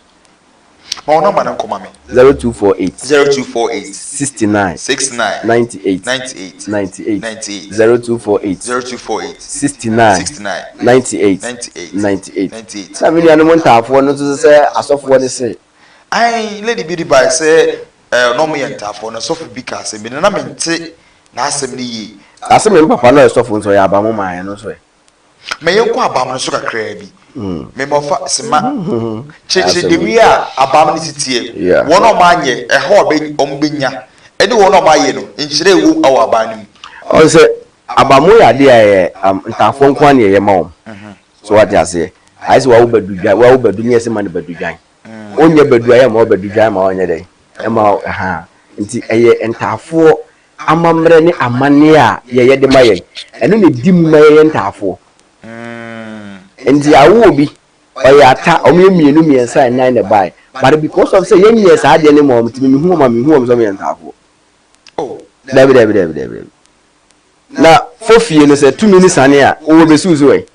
Ma wo nɔmba no nkɔ ma me. 0248. 0248. 69. 69. 98. 98. 98. 98. 0248. 0248. 69. 69. 98. 98. 98. 98. Na me nuanom ntaafoɔ no nso sɛ asɔfoɔ no se. Ae, lady bi de bae sɛ eh, na ɔmo yɛ ntaafoɔ na sɔfo bi ka asɛm bi na na mente n'asɛm no yie. Na se me papa no yɛ sɔfo nso ɔyɛ abamo maa yɛn no nso ɛ? Ma yɛnkɔ abam no so kakraa bi. Mema ɔfa sema kyerɛkyerɛ dawia a abam no si teɛ, wɔn a wɔanyɛ, ɛhaw a wɔbɛnya, ɛne wɔn a wɔayɛ no, nhyira a ɛwom wɔ aban no mu. Ɔn sɛ abamo yɛ adeɛ a ɛyɛ ntaafoɔ nko ara na yɛyɛ ma wɔn. So wate aseɛ? Ayɛ sɛ wawo badu dwan, wawo badu ne yɛse ma no badu dwan. Ɔnyɛ badu a yɛmma wo badu dwan ma ɔnyɛ dɛn? Ɛma wo, ɛhaa. Nti ɛyɛ ntaafoɔ amammerɛ ne amanneɛ a yɛyɛ de ma yɛn. Ɛno na ɛdi mu ma yɛyɛ ntaafoɔ. Nti awo obi, ɔyɛ ata, wɔyɛ mmienu, mmiɛnsa, nnan na ɛbaeɛ. But because of sɛ yɛnyɛɛ saa adeɛ no mmaa wɔn nti, me mehu wɔn a, menhu wɔn sɛ wɔyɛ ntaafoɔ. Dabi, dabi, dabi, dabi, dabi. Na fofie no sɛ tumi no sane a, wɔwɔ bɛsiw so ɛ?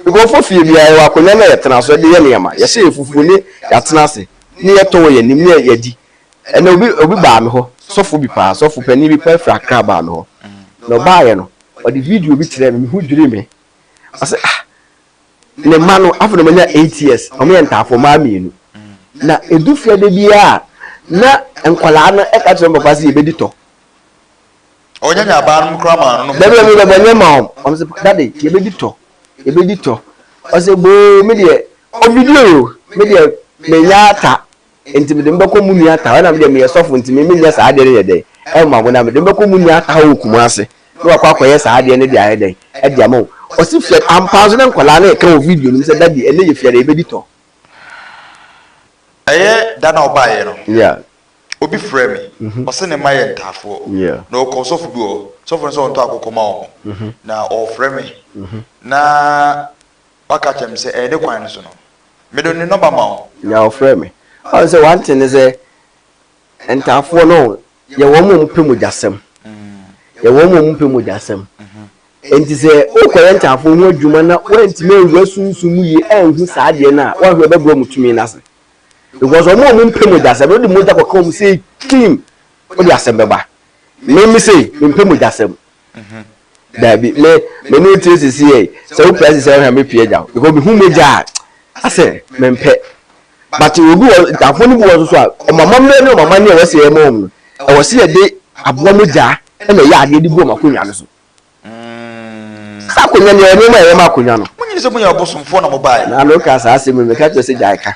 Nkurɔfoɔ fie biara yɛwɔ akonnwa no a yɛtena so de yɛ nneɛma. Yɛhyɛ yɛn fufuo ne yɛatena ase ne yɛtɔ wɔ yɛn anim ne yɛdi. Ɛnɛ obi obi baa me hɔ, sɔfo bi paa, sɔfo panin bi paa firi Accra baa me hɔ. Na ɔbaeɛ no, ɔde video bi kyerɛɛ me, me ho dwirii me. Ɔse ah, ne mma no, afei na wɔanya 8 years, wɔyɛ ntaafoɔ mmaa mmienu. Na ɛdu fiada biara a, na nkwadaa no ka kyerɛ wɔn papa sɛ yɛbɛdi tɔ. Ɔnyɛ nya abaa nom koraa maa no nom. Dabi dabi dabi ɔnyɛ ma wɔn. Wɔn sɛ daddy yɛbɛdi tɔ yɛbɛdi tɔ. Ɔsɛ boo me deɛ ɔvideo yi o me deɛ menya ata nti mede mo bɛkɔ mu nua ata hɔ ɛna me deɛ meyɛ sɔfo nti me menyɛ saa adeɛ no yɛ dɛn ɛma mo na mede mo bɛkɔ mu nua ata hɔ wɔ Kumasi na wakɔ akɔyɛ saa adeɛ no de ayɛ dɛn ɛde ama wo. Ɔsi fia ampa nso na nkwadaa no reka wɔ video no mu sɛ daddy ɛnɛ yɛ fiada yɛbɛdi tɔ. Ɛyɛ da no a ɔbaeɛ no. Yeah. Obi frɛɛ me, ɔse ne mma yɛ ntaafoɔ, na ɔkɔɔ sɔfo bi hɔ, sɔfo no sɛ ɔntɔ akokɔ ma wɔn, na ɔrefrɛ me, na waka akyerɛ me sɛ ɛyɛ ne kwan no so no, mede ne nɔmba ma wo. Nea ɔfrɛɛ me, ɔhu sɛ one thing ne sɛ, ntaafoɔ no, yɛ wɔn a wɔpɛ mogyasɛm, yɛ wɔn a wɔpɛ mogyasɛm, nti sɛ wokɔyɛ ntaafoɔ ho adwuma na woantumi anwura sunsum mu yie anhu saa adeɛ no a, woanhwɛ bɛbrɛ wɔn tumi no ase. Because wɔn a wɔmpɛ mogyasɛm no, wode mogya kɔka wɔn sei kim, wode asɛm bɛba. Me me sei, mempɛ mogyasɛm. Daabi, me me ne wotie sisi yɛ, sɛ wopira sisi a wohwɛ a mepia gya wo. Because mehu mogya a, asɛ mempɛ. But obi wɔ, ntafoɔ no bi wɔ nso so a, wɔn amammerɛ ne wɔn amanneɛ a ɛwɔ sɛ yɛma wɔn no, ɛwɔ sɛ yɛde aboa mogya na ɛyɛ adeɛ de gu wɔn akonnwa no so. Sɛ akonnwa no, yɛwɔ nneɛma a ɛyɛ ma akonnwa no. Monyini sɛ moyɛ abosomfoɔ na mobaeɛ. Na ano kaa saa asɛm yi, meka kyerɛ sɛ gyae ka.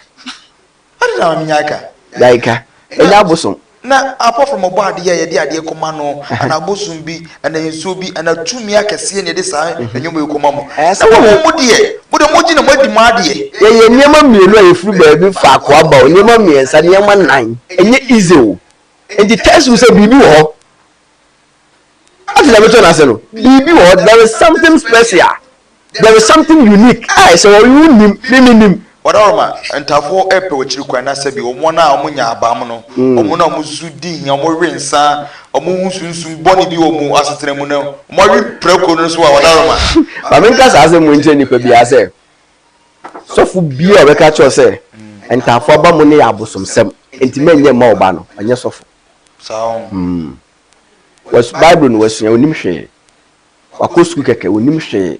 Adɛn na ma menyae ka? Gyae ka. Ɛnyɛ abosom. Na apart from ɔbɔ adeɛ a yɛde adeɛ kɔma no, anaa bosom bi, anaa nsuo bi, anaa tumi akɛseɛ na yɛde saa nneɛma yi kɔma mo. Ɛɛ, sɛ Na wo mo mo deɛ, mo deɛ mogye na moadi mo adeɛ. Yɛyɛ nneɛma mmienu a yɛfiri baabi faako aba o, nneɛma mmiɛnsa, nneɛma nnan. Ɛnyɛ easy o. Nti tells you sɛ biribi wɔ hɔ. Ate deɛ mekyerɛ no ase no? Biribi wɔ hɔ, there is something special, there is something unique a ɛsɛ hɔ, wonnim, me mennim. Ɔdaworoma, Ntafoɔ repɛ w'akyiri kwan na sɛbi wɔn a wɔnya abam no, wɔn a wɔsu di hia, wɔwe nsa, wɔhu sunsum bɔne bi wɔ wɔn asetena mu no, wɔawe prako no nso a, Ɔdaworoma. Ma menka saa asɛm wei nkyerɛ nnipa biara sɛ, sɔfo biara a ɔbɛka akyerɛ wo sɛ ntafoɔ aba mu no yɛ abosomsɛm, enti mɛnyɛ mma wo ba no, ɔnyɛ sɔfo. Saa o. Was Bible no wasua, onim hwee. Wakɔ sukuu kɛkɛ, onim hwee.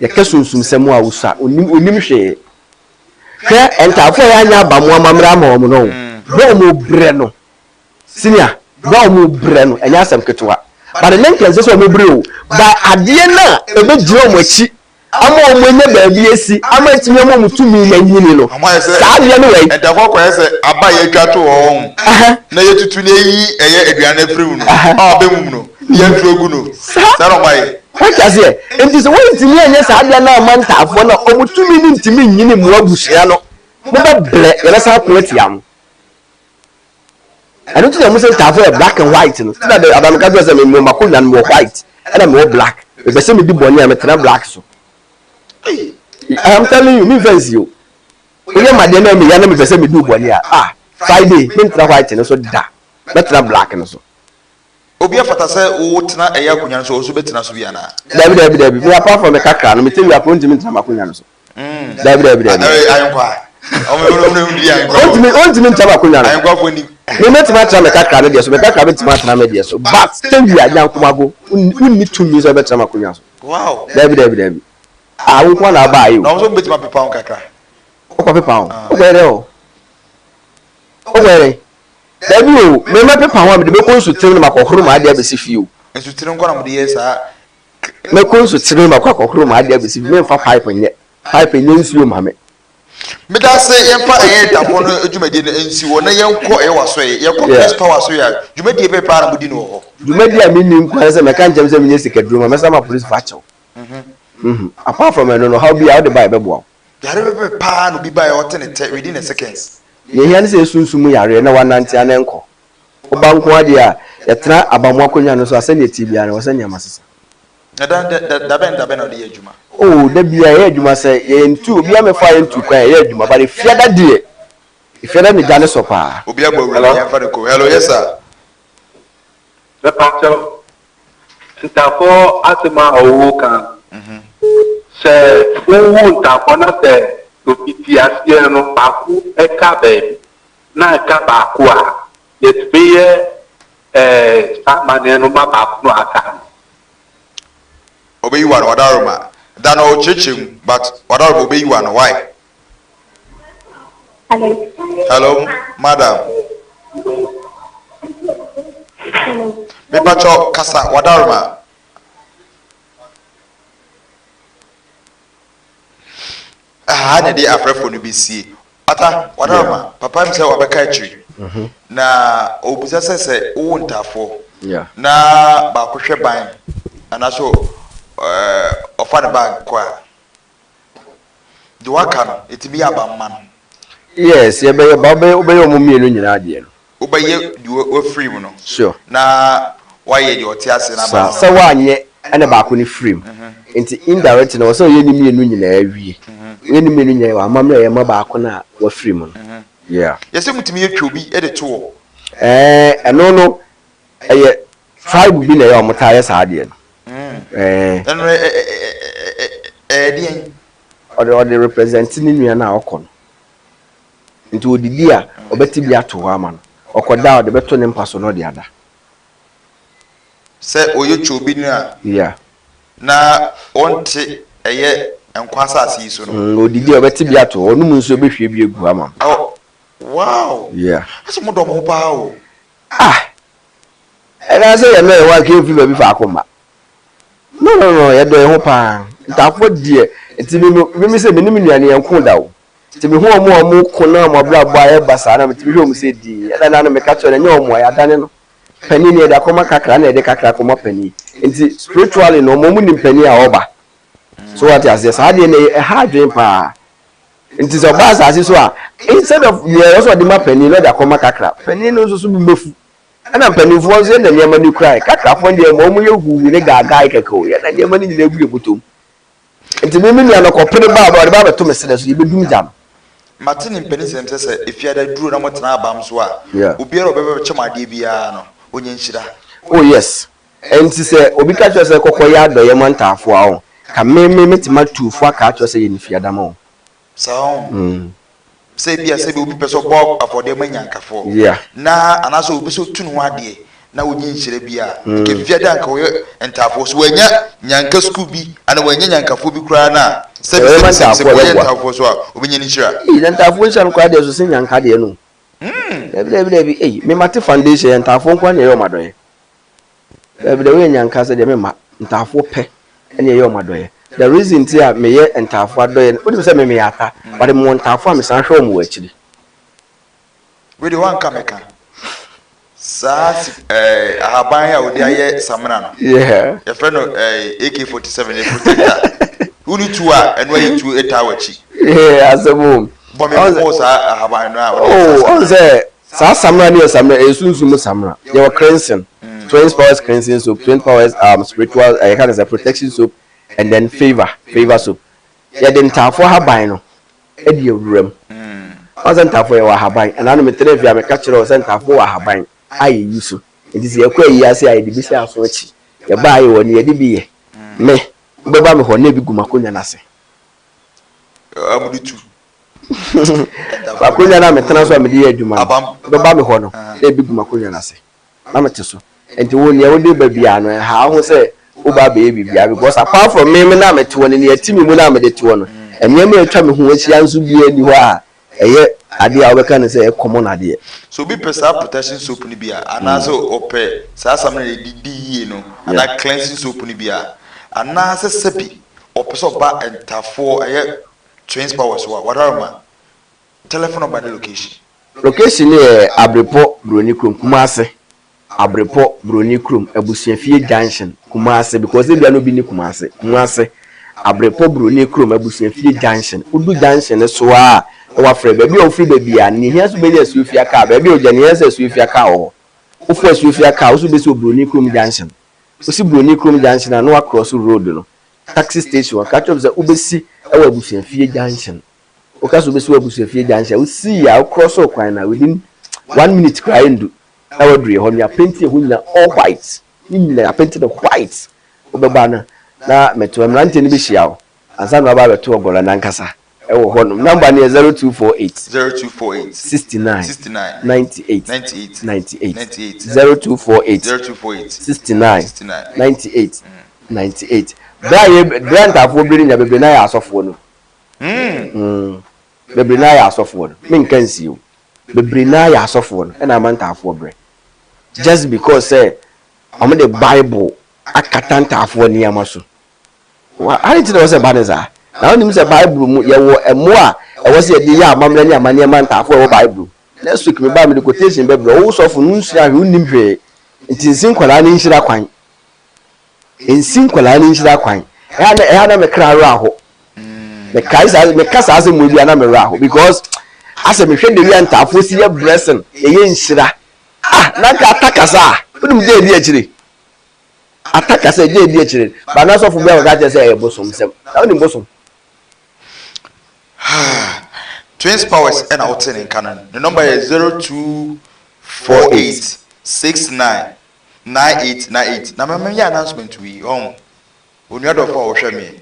Yɛka sunsumsɛm a osua, onim onim hwee. Hwɛ ntaafo a yɛanyɛ abamu amammerɛ ama wɔn no, berɛ a wɔbrɛ no, senior, berɛ a wɔbrɛ no, ɛnyɛ asɛm ketewa. But ɛnyɛ nka ɛnsɛ sɛ wɔbrɛ o, but adeɛ no a ɛbɛgyina wɔn akyi ama wɔn anya baabi asi, ama atumi ama wɔn tumi no anyini no, saa adeɛ no wɔ yi. Ɛda hɔ kɔyɛ sɛ aba a yɛatwa to hɔ ho, na yɛtutu na yɛyi ɛyɛ aduane afiri mu no, a ɔbɛ mu no, na yɛatu agu no. Saa na wɔayɛ. Woate aseɛ? Enti sɛ wɔntumi anyɛ saa adeɛ no amma ntaafoɔ no a, wɔn tumi no ntumi nnyini mmoa abusua no. Mobɛbrɛ, yɛbɛsan ako atia mo. Ɛno nti na wɔn sɛ ntaafo yɛ black and white no. Ti na de Adam ka kyerɛ sɛ mewɔ m'akonnwa no mewɔ white ɛna mewɔ black. Mepɛ sɛ medi bɔne a metena black so. I am telling you, memfa nsi o. Woyɛ ma deɛ na meya na mepɛ sɛ medi wo bɔne a, ah, Friday mentena white no so da. Mɛtena black no so. Obi afata sɛ wotena ɛyɛ akonnwa no so, ɔso bɛtena so bi anaa? Dabi, dabi, dabi. Me apart from me kakra no, mete wia koro ntumi ntena m'akonnwa no so. Dabi, dabi, dabi. Ayenkwa. Ontumi, ontumi ntena m'akonnwa no. Ayenkwa fo ni. Me mɛtumi atena me kakra no deɛ so, me kakra bɛtumi atena me deɛ so. But tewia nyankomago, wonni tumi sɛ wobɛtena m'akonnwa so. Wow. Dabi, dabi, dabi. Ah, wo nko na aba ayi o. Na wɔn nso bɛtumi apepa ho kakra. Wokɔ pepa ho. Wokɔ yɛ dɛ o. Wokɔ yɛ dɛ. Dabi o, me mɛpepa ho a mede bɛkɔ nsutene na makɔhoro m'adeɛ abɛsi fie o. Nsutene nko na mode yɛ saa? Mɛkɔ nsutene makɔ akɔhoro m'adeɛ abɛsi fie, memfa pipe nyɛ. Pipe nyɛ nsuo mma me. Medase, yɛmfa ɛyɛ Ntafo no dwumadie no nsi hɔ na yɛnkɔ ɛyɛ w'asoɛeɛ. Yɛkɔ Christ Power asoɛeɛ a, dwumadie bɛn paa na modi no wɔ hɔ? Dwumadie a menni nko ara ne sɛ mɛka nkyɛm sɛ menyɛ sikaduro ma mɛsan ma polisifo akyɛ wo. Apart from ɛno no, ɔhaw biara wode ba a yɛbɛboa wo. Yare bɛbɛ paa na obi baeɛ a ɔte ne tɛ within a seconds. Nea ehia ne sɛ yɛsunsum mu yareɛ na woanante a na ɛnkɔ. Woba nko ara deɛ a, yɛtena abammɔ akonnwa no so a, sɛdeɛ ɛteɛ biara no, ɛwɔ sɛ nneɛma sesa. Na da da da dabɛn dabɛn na wode yɛ adwuma? Oh, da biara yɛyɛ adwuma sɛ yɛntu, obiara mmɛfa yɛn ntu kwan a, yɛyɛ adwuma but Efiada deɛ, Efiada ne gya no sɔ paa. Obi abɔ awura mu, yɛmfa no kɔ. Hello, yes sir. Mepakyɛw, Ntafo asɛm a ɔwoo ka no, sɛ wowu ntafo na sɛ ofitiaseɛ no baako ka baabi na ɛka baako a, yɛtumi yɛ saa amanneɛ no ma baako no a aka no. Ɔbɛyi wo ano wadaroma da no ɔkyerɛkyerɛ mu but wadaroma ɔbɛyi wo ano why. Hello. Hello madam. Hello. Mepakyɛw kasa wadaroma. Aha na ɛde afrɛfoɔ no bɛsie. Ata wadaroma papa mi sɛ wabɛka akyiri. Mhm. Na obisa sɛ sɛ wowo ntaafoɔ na baako hwɛ ban anaasɛ ɔfa ne bag kɔ a. Deɛ waka no, ɛtumi yɛ aba mma no. Yes, yɛbɛyɛ ba wobɛyɛ wobɛyɛ wɔn mmienu nyinaa deɛ no. Wobɛyɛ deɛ wafiri mu no. Sure. Na wayɛ deɛ ɔte ase no aba Saa, sɛ woanyɛ ɛna baako no firi mu. Nti indirect no, ɛwɔ sɛ ɔyɛ ne mmienu nyinaa wie. Woyɛ ne mmienu nyinaa wie a, wamammerɛ a ɛyɛ ma baako no a wafiri mu no. Yeah. Yɛsɛ motumi yɛ twa obi de to hɔ. Ɛɛ, ɛno no, ɛyɛ tribe bi na ɛyɛ a wɔtaa yɛ saa adeɛ no. Ɛɛ. Ɛno ɛyɛ deɛn? Ɔde ɔde represent ne nua no a ɔkɔ no. Nti ɔdidi a, ɔbɛte bi ato hɔ ama no. Ɔkɔda a, ɔde bɛto ne mpa so na ɔde ada. Sɛ ɔyɛ twa obi no a. Yeah. Na ɔnte ɛyɛ nkwa asase yi so no. Ɔdidi a, ɔbɛte bi ato hɔ. Ɔnom nsuo a, ɔbɛhwie bi agu hɔ ama no. Oh, wow! Yeah. Asɛ mo dɔ mo ho paa o. Ah! Ɛna sɛ yɛn yɛn ho anka yɛmfiri baabi faako mma. No no no, yɛdɔ yɛn ho paa. Ntaafoɔ deɛ, nti me me me sɛ me ne me nua no yɛn ko da o. Nti mehu wɔn a wɔko na wɔn abrabɔ ayɛ basaa na metumi hwɛ wɔn sɛ dinn. Ɛna na no meka kyerɛ no, ɛnyɛ wɔn a, yɛadane no. Panin no yɛde akɔma kakra na yɛde kakra akɔma panin. Nti spiritually no wɔn nim panin a ɔba. So wate aseɛ? Saa adeɛ no ɛha adwene paa. Nti sɛ ɔba asase so a, instead of deɛ ɛwɔ sɛ ɔde ma panin no ɔde akɔma kakra. Panin no nso so bo bɛfu. Ɛna mpanimfoɔ nso yɛn na nneɛma no kura yɛn. Kakrafoɔ no deɛ ma wɔn yɛ huhu ne gaagae kɛkɛ o. Yɛn na nneɛma no nyinaa gu yɛn bɔtɔ mu. Nti me me nua no kɔpere ba a ɔde ba abɛto me serɛ so, yɛbɛdum gya no. Mate ne mpanisɛm sɛ sɛ efiada duru na motena abam so a, obiara a ɔbɛba bɛkyɛ mo adeɛ biara no, ɔnya nhyira. Oh yes. Nti sɛ obi ka kyerɛ wo sɛ kɔkɔ yɛ adɔeɛ ma ntaafoɔ a, oh, ka me me mɛtumi atu fo aka akyerɛ wo sɛ yɛ no fiada ma wɔn. Saa ɔn. Sɛ ebia sɛbi obi pɛ sɛ ɔbɔ afɔdeɛ ma nyankafoɔ na anaasɛ obi pɛ sɛ otu ne ho adeɛ na ɔnya nhyira bi a, nka fia da nka ɔyɛ ntaafoɔ. So wanya nyanka sukuu bi anaa wanya nyankafoɔ bi koraa no a, sɛbi sɛbi sɛbi sɛbi ɔyɛ ntaafoɔ so a, ɔbɛnya ne nhyira. Ei, na ntaafoɔ nhyira no koraa deɛ ɛso sen nyanka deɛ no o. Dabi dabi dabi, ei, me mate foundation yɛ ntaafoɔ nko ara na ɛyɛ wɔn adɔeɛ. Dabi dabi woyɛ nyanka sɛ deɛ memma ntaafoɔ pɛ ɛne ɛyɛ wɔn adɔeɛ. The reason nti a meyɛ ntaafoɔ adɔeɛ no, wonim sɛ me meyɛ ata, but mewɔ ntaafoɔ a mesan hwɛ wɔn wɔ akyiri. Wei deɛ woanka mɛka. Saa si ɛɛ ahaban a wɔde ayɛ samina no. Yeah. Yɛfrɛ no ɛɛ AK-47 yɛ protector. Wonni tuo a ɛno ayɛ tuo ɛtaa w'akyi. Yeah, asɛm o. Bɔ me nkɔmmɔ wɔ saa ahaban no a wɔde yɛ saa samina no. Oh, ɔn sɛ Saa samina no yɛ samina, ɛyɛ sunsum mu samina. Yɛwɔ cleansing, twins powers cleansing soap, twin powers um, spiritual, eh, yɛka no sɛ protection soap, and then favour, favour soap. Yɛde ntaafo ahaban no de awura mu. Ɔn sɛ ntaafo yɛwɔ ahaban, ɛna no metena fie a meka kyerɛ wo sɛ ntaafo wɔ ahaban a yɛyi so. Nti sɛ yɛkɔ ayi ase a yɛde bi hyɛ aso akyi. Yɛba a yɛwɔ ne yɛde bi yɛ. Me, wobɛba me hɔ na ebi gu m'akonnwa no ase. Amude tu. Akonnwa no a metena so a mede yɛ adwuma no, wobɛba me hɔ no, na ebi gu m'akonnwa no ase, na mete so. Nti wo nea wode ba biara no, ɛnha wo ho sɛ woba abɛyɛ biribiara because apart from me me no a mete hɔ no, nea ɛte me mu no a mede te hɔ no, nneɛma a atwa me ho ahyia nso biara nni hɔ a ɛyɛ adeɛ a wobɛka no sɛ ɛyɛ common adeɛ. Sɛ obi pɛ saa protection soap no bi a, anaasɛ ɔpɛ saa samina a yɛde di yie no, anaa cleansing soap no bi a, anaasɛ sɛbi ɔpɛ sɛ ɔba ntafoɔ, ɛyɛ Twins Power so a, Wadaroma, telephone number ne location. Location no yɛ Abrepɔ Broni kurom, Kumasi. Abrepɔ Broni kurom, Abusuafie junction, Kumasi because ebia na obi nni Kumasi. Kumasi, Abrepɔ Broni kurom, Abusuafie junction. Wodu junction no so ara a, na wafrɛ. Baabi a wofiri ba biara no, nea ehia sɛ wobɛnya Asuofia car, baabi a ogya no, ehia sɛ Asuofia car wɔ hɔ. Wofa Asuofia car, wo nso wobɛsi wɔ Broni kurom junction. Wosi Broni kurom junction a, na woacross road no. Taxi station hɔ, ka kyerɛ wɔn sɛ wobɛsi wɔ Abusuafie junction. Woka sɛ wobɛsi wɔ Abusuafie junction a, wosii a, wocross kwan no a, within one minute koraa ɛndu na woaduru yɛ hɔ no. Yɛapenti ɛhɔ nyinaa all white. Ne nyinaa yɛapenti no white. Wobɛba no na mɛto mmeranteɛ no bɛhyia wo ansa na woaba abɛto ɔgɔlɔ no ankasa. Ɛwɔ hɔ nom. Number no yɛ 0248. 0248. 69. 69. 98. 98. 98. 98. 0248. 0248. 69. 69. 98. 98. Berɛ a yɛ berɛ a ntaafoɔ bere no nya bebree no ayɛ asɔfoɔ no. Mm. Bebree no ayɛ asɔfoɔ no. Menka nsie o. Bebree no ayɛ asɔfoɔ no ɛna ama ntaafoɔ brɛ. Just because sɛ wɔn de Bible akata ntaafoɔ nneɛma so. Adɛn nti na ɛwɔ sɛ ɛba no saa? Na wonim sɛ Bible mu yɛwɔ mmoa a ɛwɔ sɛ yɛde yɛ amammerɛ ne amanneɛ ma ntaafo a ɛwɔ Bible mu. Next week meba a mede quotation bɛbrɛ wo. Wo sɔfo no wonsua hwee, wonnim hwee. Nti nsi nkwadaa no nhyira kwan. Nsi nkwadaa no nhyira kwan. Ɛha na ɛha na me kra werɛ aho. Mekae saa meka saa asɛm wɔ bi a na me werɛ aho because asɛ mehwɛ the way a ntaafoɔ si yɛ blessing, ɛyɛ nhyira. Ah, na nka ata kasa a, wonim deɛ ɛdi akyire. Ata ka sɛ, Gye di akyire. Ba na sɔfo bi akɔka akyerɛ sɛ ɛyɛ bosomsɛm. Na wonim bosom? Twins Powers na wote ne nka no. Ne nɔmba yɛ 0248 69 98 98. Na ma menyɛ announcement wei, ɔho. Onua dɔfo a ɔhwɛ me.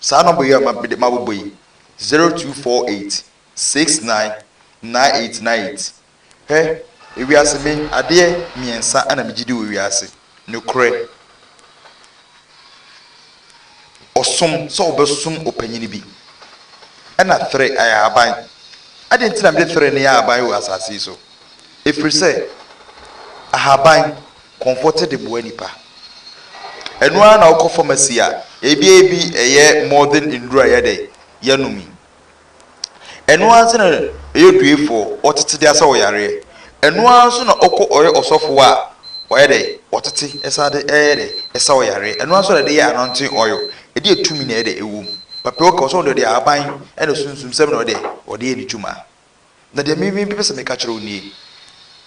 Saa nɔmba yi a mabobɔ yi, 0248 69 98 98. Hwɛ, ewiase me, adeɛ mmiɛnsa na megye di wɔ wiase, nokorɛ, ɔsom, sɛ wobɛsom ɔpanyini bi, ɛna three, ɛyɛ ahaban. Adɛn nti na mede three no yɛ ahaban wɔ asase yi so? Ɛfiri sɛ, ahaban, kɔmfɔte de boa nipa. Ɛno ara na wokɔ pharmacy a, ebi ebi ɛyɛ modern nnuro a yɛdɛ, yɛnom yi. Ɛno ara nso na ɛyɛ duefoɔ, ɔtete de asa wo yareɛ. Ɛno ara nso na ɔkɔ ɔyɛ ɔsɔfoɔ a, ɔyɛ dɛ, ɔtete san de ɛyɛ dɛ, ɛsa wo yareɛ. Ɛno ara nso na ɛde yɛ anointing oil. Ɛdeɛ tumi na ɛyɛ dɛ ɛwɔ mu. Papa yi ɔka ɔsɛ ɔde ahaban ɛna sunsum sɛm na ɔde ɔde yɛ ne dwuma. Na deɛ me mepɛ sɛ meka kyerɛ wo nie,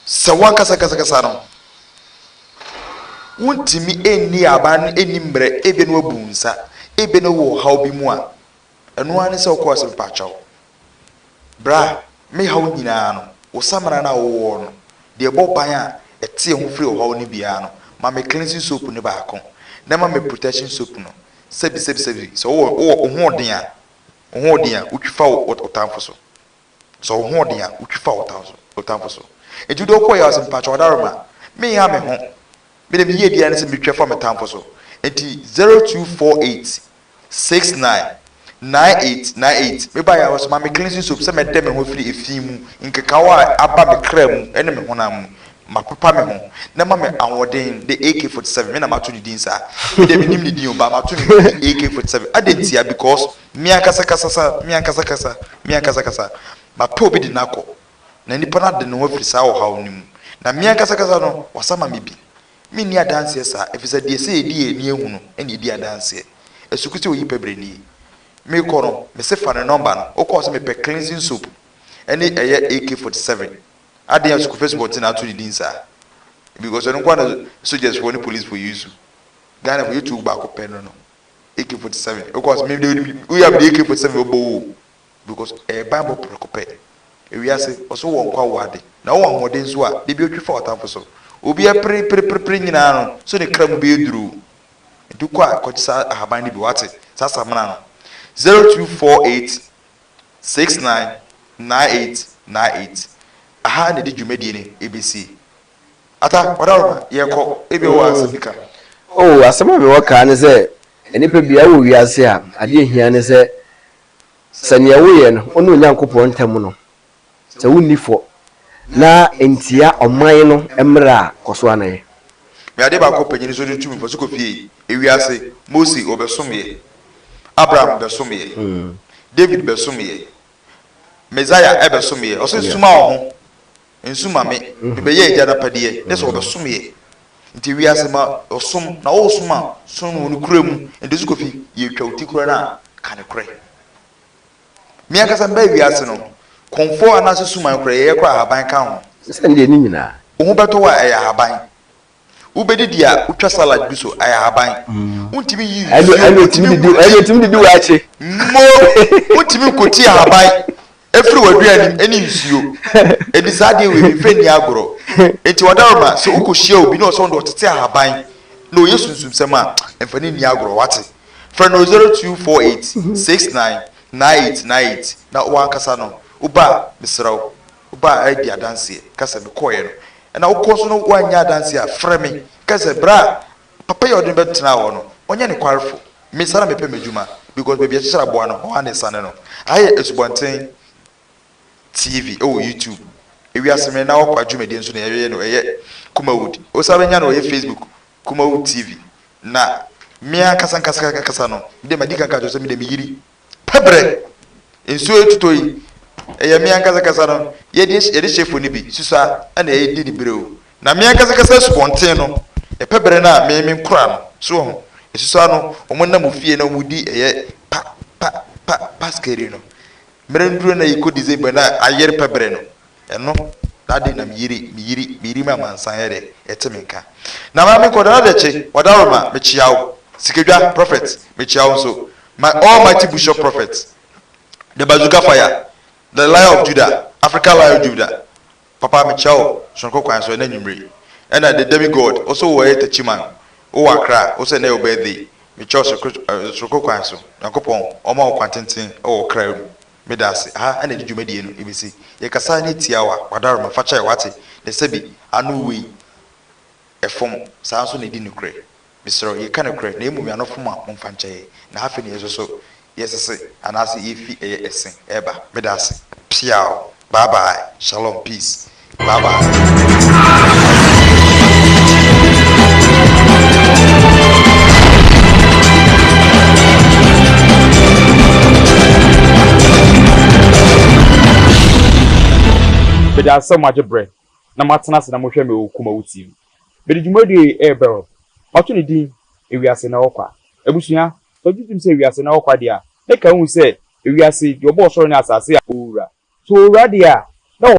sɛ wo ankasa kasakasa no, wontumi nni aban no nni mmerɛ, ebia na wabu wo nsa, ebia na wowɔ ɔhaw bi mu a, ɛno ara ne sɛ wokɔ ase mepakyɛw. Bra, me haw nyinaa no, wo samina no a wowɔ no, deɛ ɛbɔ ban a ɛte ho firi ɔhaw no biara no, ma me cleansing soap no baako, na ma me protection soap no. Sɛbi sɛbi sɛbi, sɛ wowɔ wowɔ wo ho ɔden a, Wo ho ɔden a, wotwi fa wo ɔtamfo so. Sɛ wo ho ɔden a, wotwi fa wo ɔtamfo so. Enti wode wokɔɔ yɛ ɔse mpakyɛw ɔdaroma, menha me ho. Me de me yie biara ne sɛ metwa fa me tamfo so. Enti 0248 69 98 98 me baeɛ a ɔse ma me cleansing soap sɛ mɛdɛ me ho afiri efi mu, nkekawa a aba me kra mu ne me honam mu. Mapepa me ho na ma me ahoɔden de AK-47 me na mato ne din saa me deɛ menim ne din o but mato ne din AK-47 adɛn ntia because me ankasa kasa sa me ankasa kasa me ankasa kasa mapɛ obi de no akɔ na nipa no ade ne ho afiri saa ɔhaw no mu na me ankasa kasa no wasa ma me bi menni adanseɛ saa ɛfiri sɛ deɛ sɛ yɛdi yɛn ani ahu no ɛna yɛdi adanseɛ asuku sɛ oyi pɛ berɛ nie mekɔ no mese fa ne nɔmba no wokɔɔ sɛ mepɛ cleansing soap ɛne ɛyɛ AK-47 Adɛn a sukuu Facebook nti na ato ne din saa? Because ɔno nkoa na soldiers foɔ ne police foɔ use. Ghana foɔ yɛtu baako pɛ no no. AK-47. Wokɔ ɔsɛ me de woyɛ a mede AK-47 bɛbɔ wo o. Because ɛyɛ banbɔ prɛko pɛ. Ewiase ɔsɛ wowɔ nkwa wowɔ ade. Na wowɔ ahoɔden nso a, da bi otwi fa w'atamfo so. Obi ɛpere pere pere pere nyinaa no, so ne kra mu bɛyɛ duru o. Nti wokɔ a kɔgye saa ahaban no bi wate, saa samina no. 0248 699898 Aha na yɛde dwumadie no ɛbɛsie. Ata, Ɔdaroma, yɛrekɔ, ebia wowɔ asɛm bi ka. Oh, asɛm a mewɔ ka ne sɛ, nnipa biara wɔ wiase a, adeɛ a ɛhia ne sɛ, sɛ deɛ woyɛ no, wo ne Onyankopɔn ntam no, sɛ wonni fɔ, na ɛntia ɔman no mmara a, kɔ so ara na yɛ. Me ade baako panyin nso de tumi fa so kɔ fie ewiase Mose ɔbɛsom yɛ Abraham bɛsom yɛ David bɛsom yɛ Messiah ɛbɛsom yɛ ɔsɛ suma wo ho nsu ma me mebɛyɛ agya no apɛdeɛ ne sɛ ɔbɛsom yɛ nti wiase ma ɔsom na ɔresom a som no wɔ no kura mu nti so kofi yɛtwa wo ti kura no a ka ne korɛ Me ankasa mebaa wiase no, kɔmfoɔ anaasɛ suman koraa, yɛyɛ koraa ahaban ka ho. Sɛ deɛ ne nyinaa. Wo ho bɛtɔ wo a, ɛyɛ ahaban. Wobɛdidi a, wotwa salad gu so, ɛyɛ ahaban. Wontumi nyi nsuo, wontumi nkoti. Ɛne ɛtumi didi w'akyi. Mo, wontumi nkoti ahaban ɛfiri w'aduane mu ɛne nsuo. Ɛnti saa adeɛ wei memfa nni agorɔ. Ɛnti Wadaroma, sɛ wokɔhyia obi na ɔsɛ ɔno deɛ ɔtete ahaban na ɔyɛ sunsumsɛm a, mfa no nni agorɔ, wate? Frɛ no 0248 69 9898 na w'ankasa no woba a mesrɛ wo woba a di adanseɛ ka sɛ mekɔeɛ no ɛna wokɔ nso no woanyɛ adanseɛ a frɛ me ka sɛ bra a papa yi a ɔde me bɛtenaa hɔ no ɔnyɛ nokwarefo me saa na mepɛ m'adwuma because baabi a ɛkyekyere aboa no hɔ ara na ɛsane no aha yɛ Asubɔnten TV ɛwɔ YouTube ewiase me na ɔkwa dwumadie nso na yɛyɛ no ɛyɛ Kumawood wosan bɛnya no ɛyɛ Facebook Kumawood TV Na me ankasa ankasa ankasa no, me deɛ madi kan ka kyerɛ sɛ me deɛ meyiri pɛbrɛ. Nsuo etutɔ yi, ɛyɛ me ankasa ankasa no, yɛde yɛde hyɛfo no bi susua ɛna yɛdi ne brɛ o. Na me ankasa ankasa asubɔnten no, ɛpɛbrɛ no a me me nkora no, so wɔ ho, esusua no, wɔn nam ofie na wɔn di ɛyɛ pa pa pa paskeri no. Mmerɛ nduro na yɛkɔ December na ayere pɛbrɛ no, Ɛno na de na meyiri, meyiri, meyiri me amansan yɛ dɛ, ɛte me nka. Na maame nkɔda na dɛkye, Wadaroma, mekyea wo. Sikadwa, Prophet, mekyea wo nso. My almighty Bishop Prophet, the Bazooka Fire, the Lion of Judah, African Lion of Judah, papa mekyea wo sononko kwan so ɛnɛ anwummere. Ɛna the Demi God, wo so wɔ ɛyɛ Techiman, wowɔ Accra, wo sɛ ɛnɛ yɛ wo birthday, mekyea wo sononko kwan so. Nyankopɔn ɔma wo kwan tenten wɔ wo kra mu. Meda ase. Aha na yɛde dwumadie no bɛsi. Yɛkasa ne tiawa, wadaroma, fa kyɛ, wate, na sɛbi ano wei ɛfom, saa nso na ɛdi nokorɛ. Mesrɛ wo, yɛka nokorɛ, na mmom yɛn ano fom a, momfa nkyɛ yɛn. Na afei na yɛn nso so yɛsese, anaase yɛfi ɛyɛ ɛse ɛreba. Meda ase. Piaw. Bye bye. Shalom. Peace. Bye bye. Meda ase sɛ moagye berɛ na moatena ase na mohwɛ me wɔ Kumawu TV. Mede dwumadie yi rebrɛ wo. Mato ne din, Ewiase Na Ɛwɔ Kwa. Abusua, sɛ wogye tom sɛ ewiase na ɛwɔ kwa deɛ a, na ka hu sɛ ewiase, deɛ ɔbɔɔ ɔsoro ne asase a, ɔwɔ wura. Sɛ ɔwɔ wura deɛ a,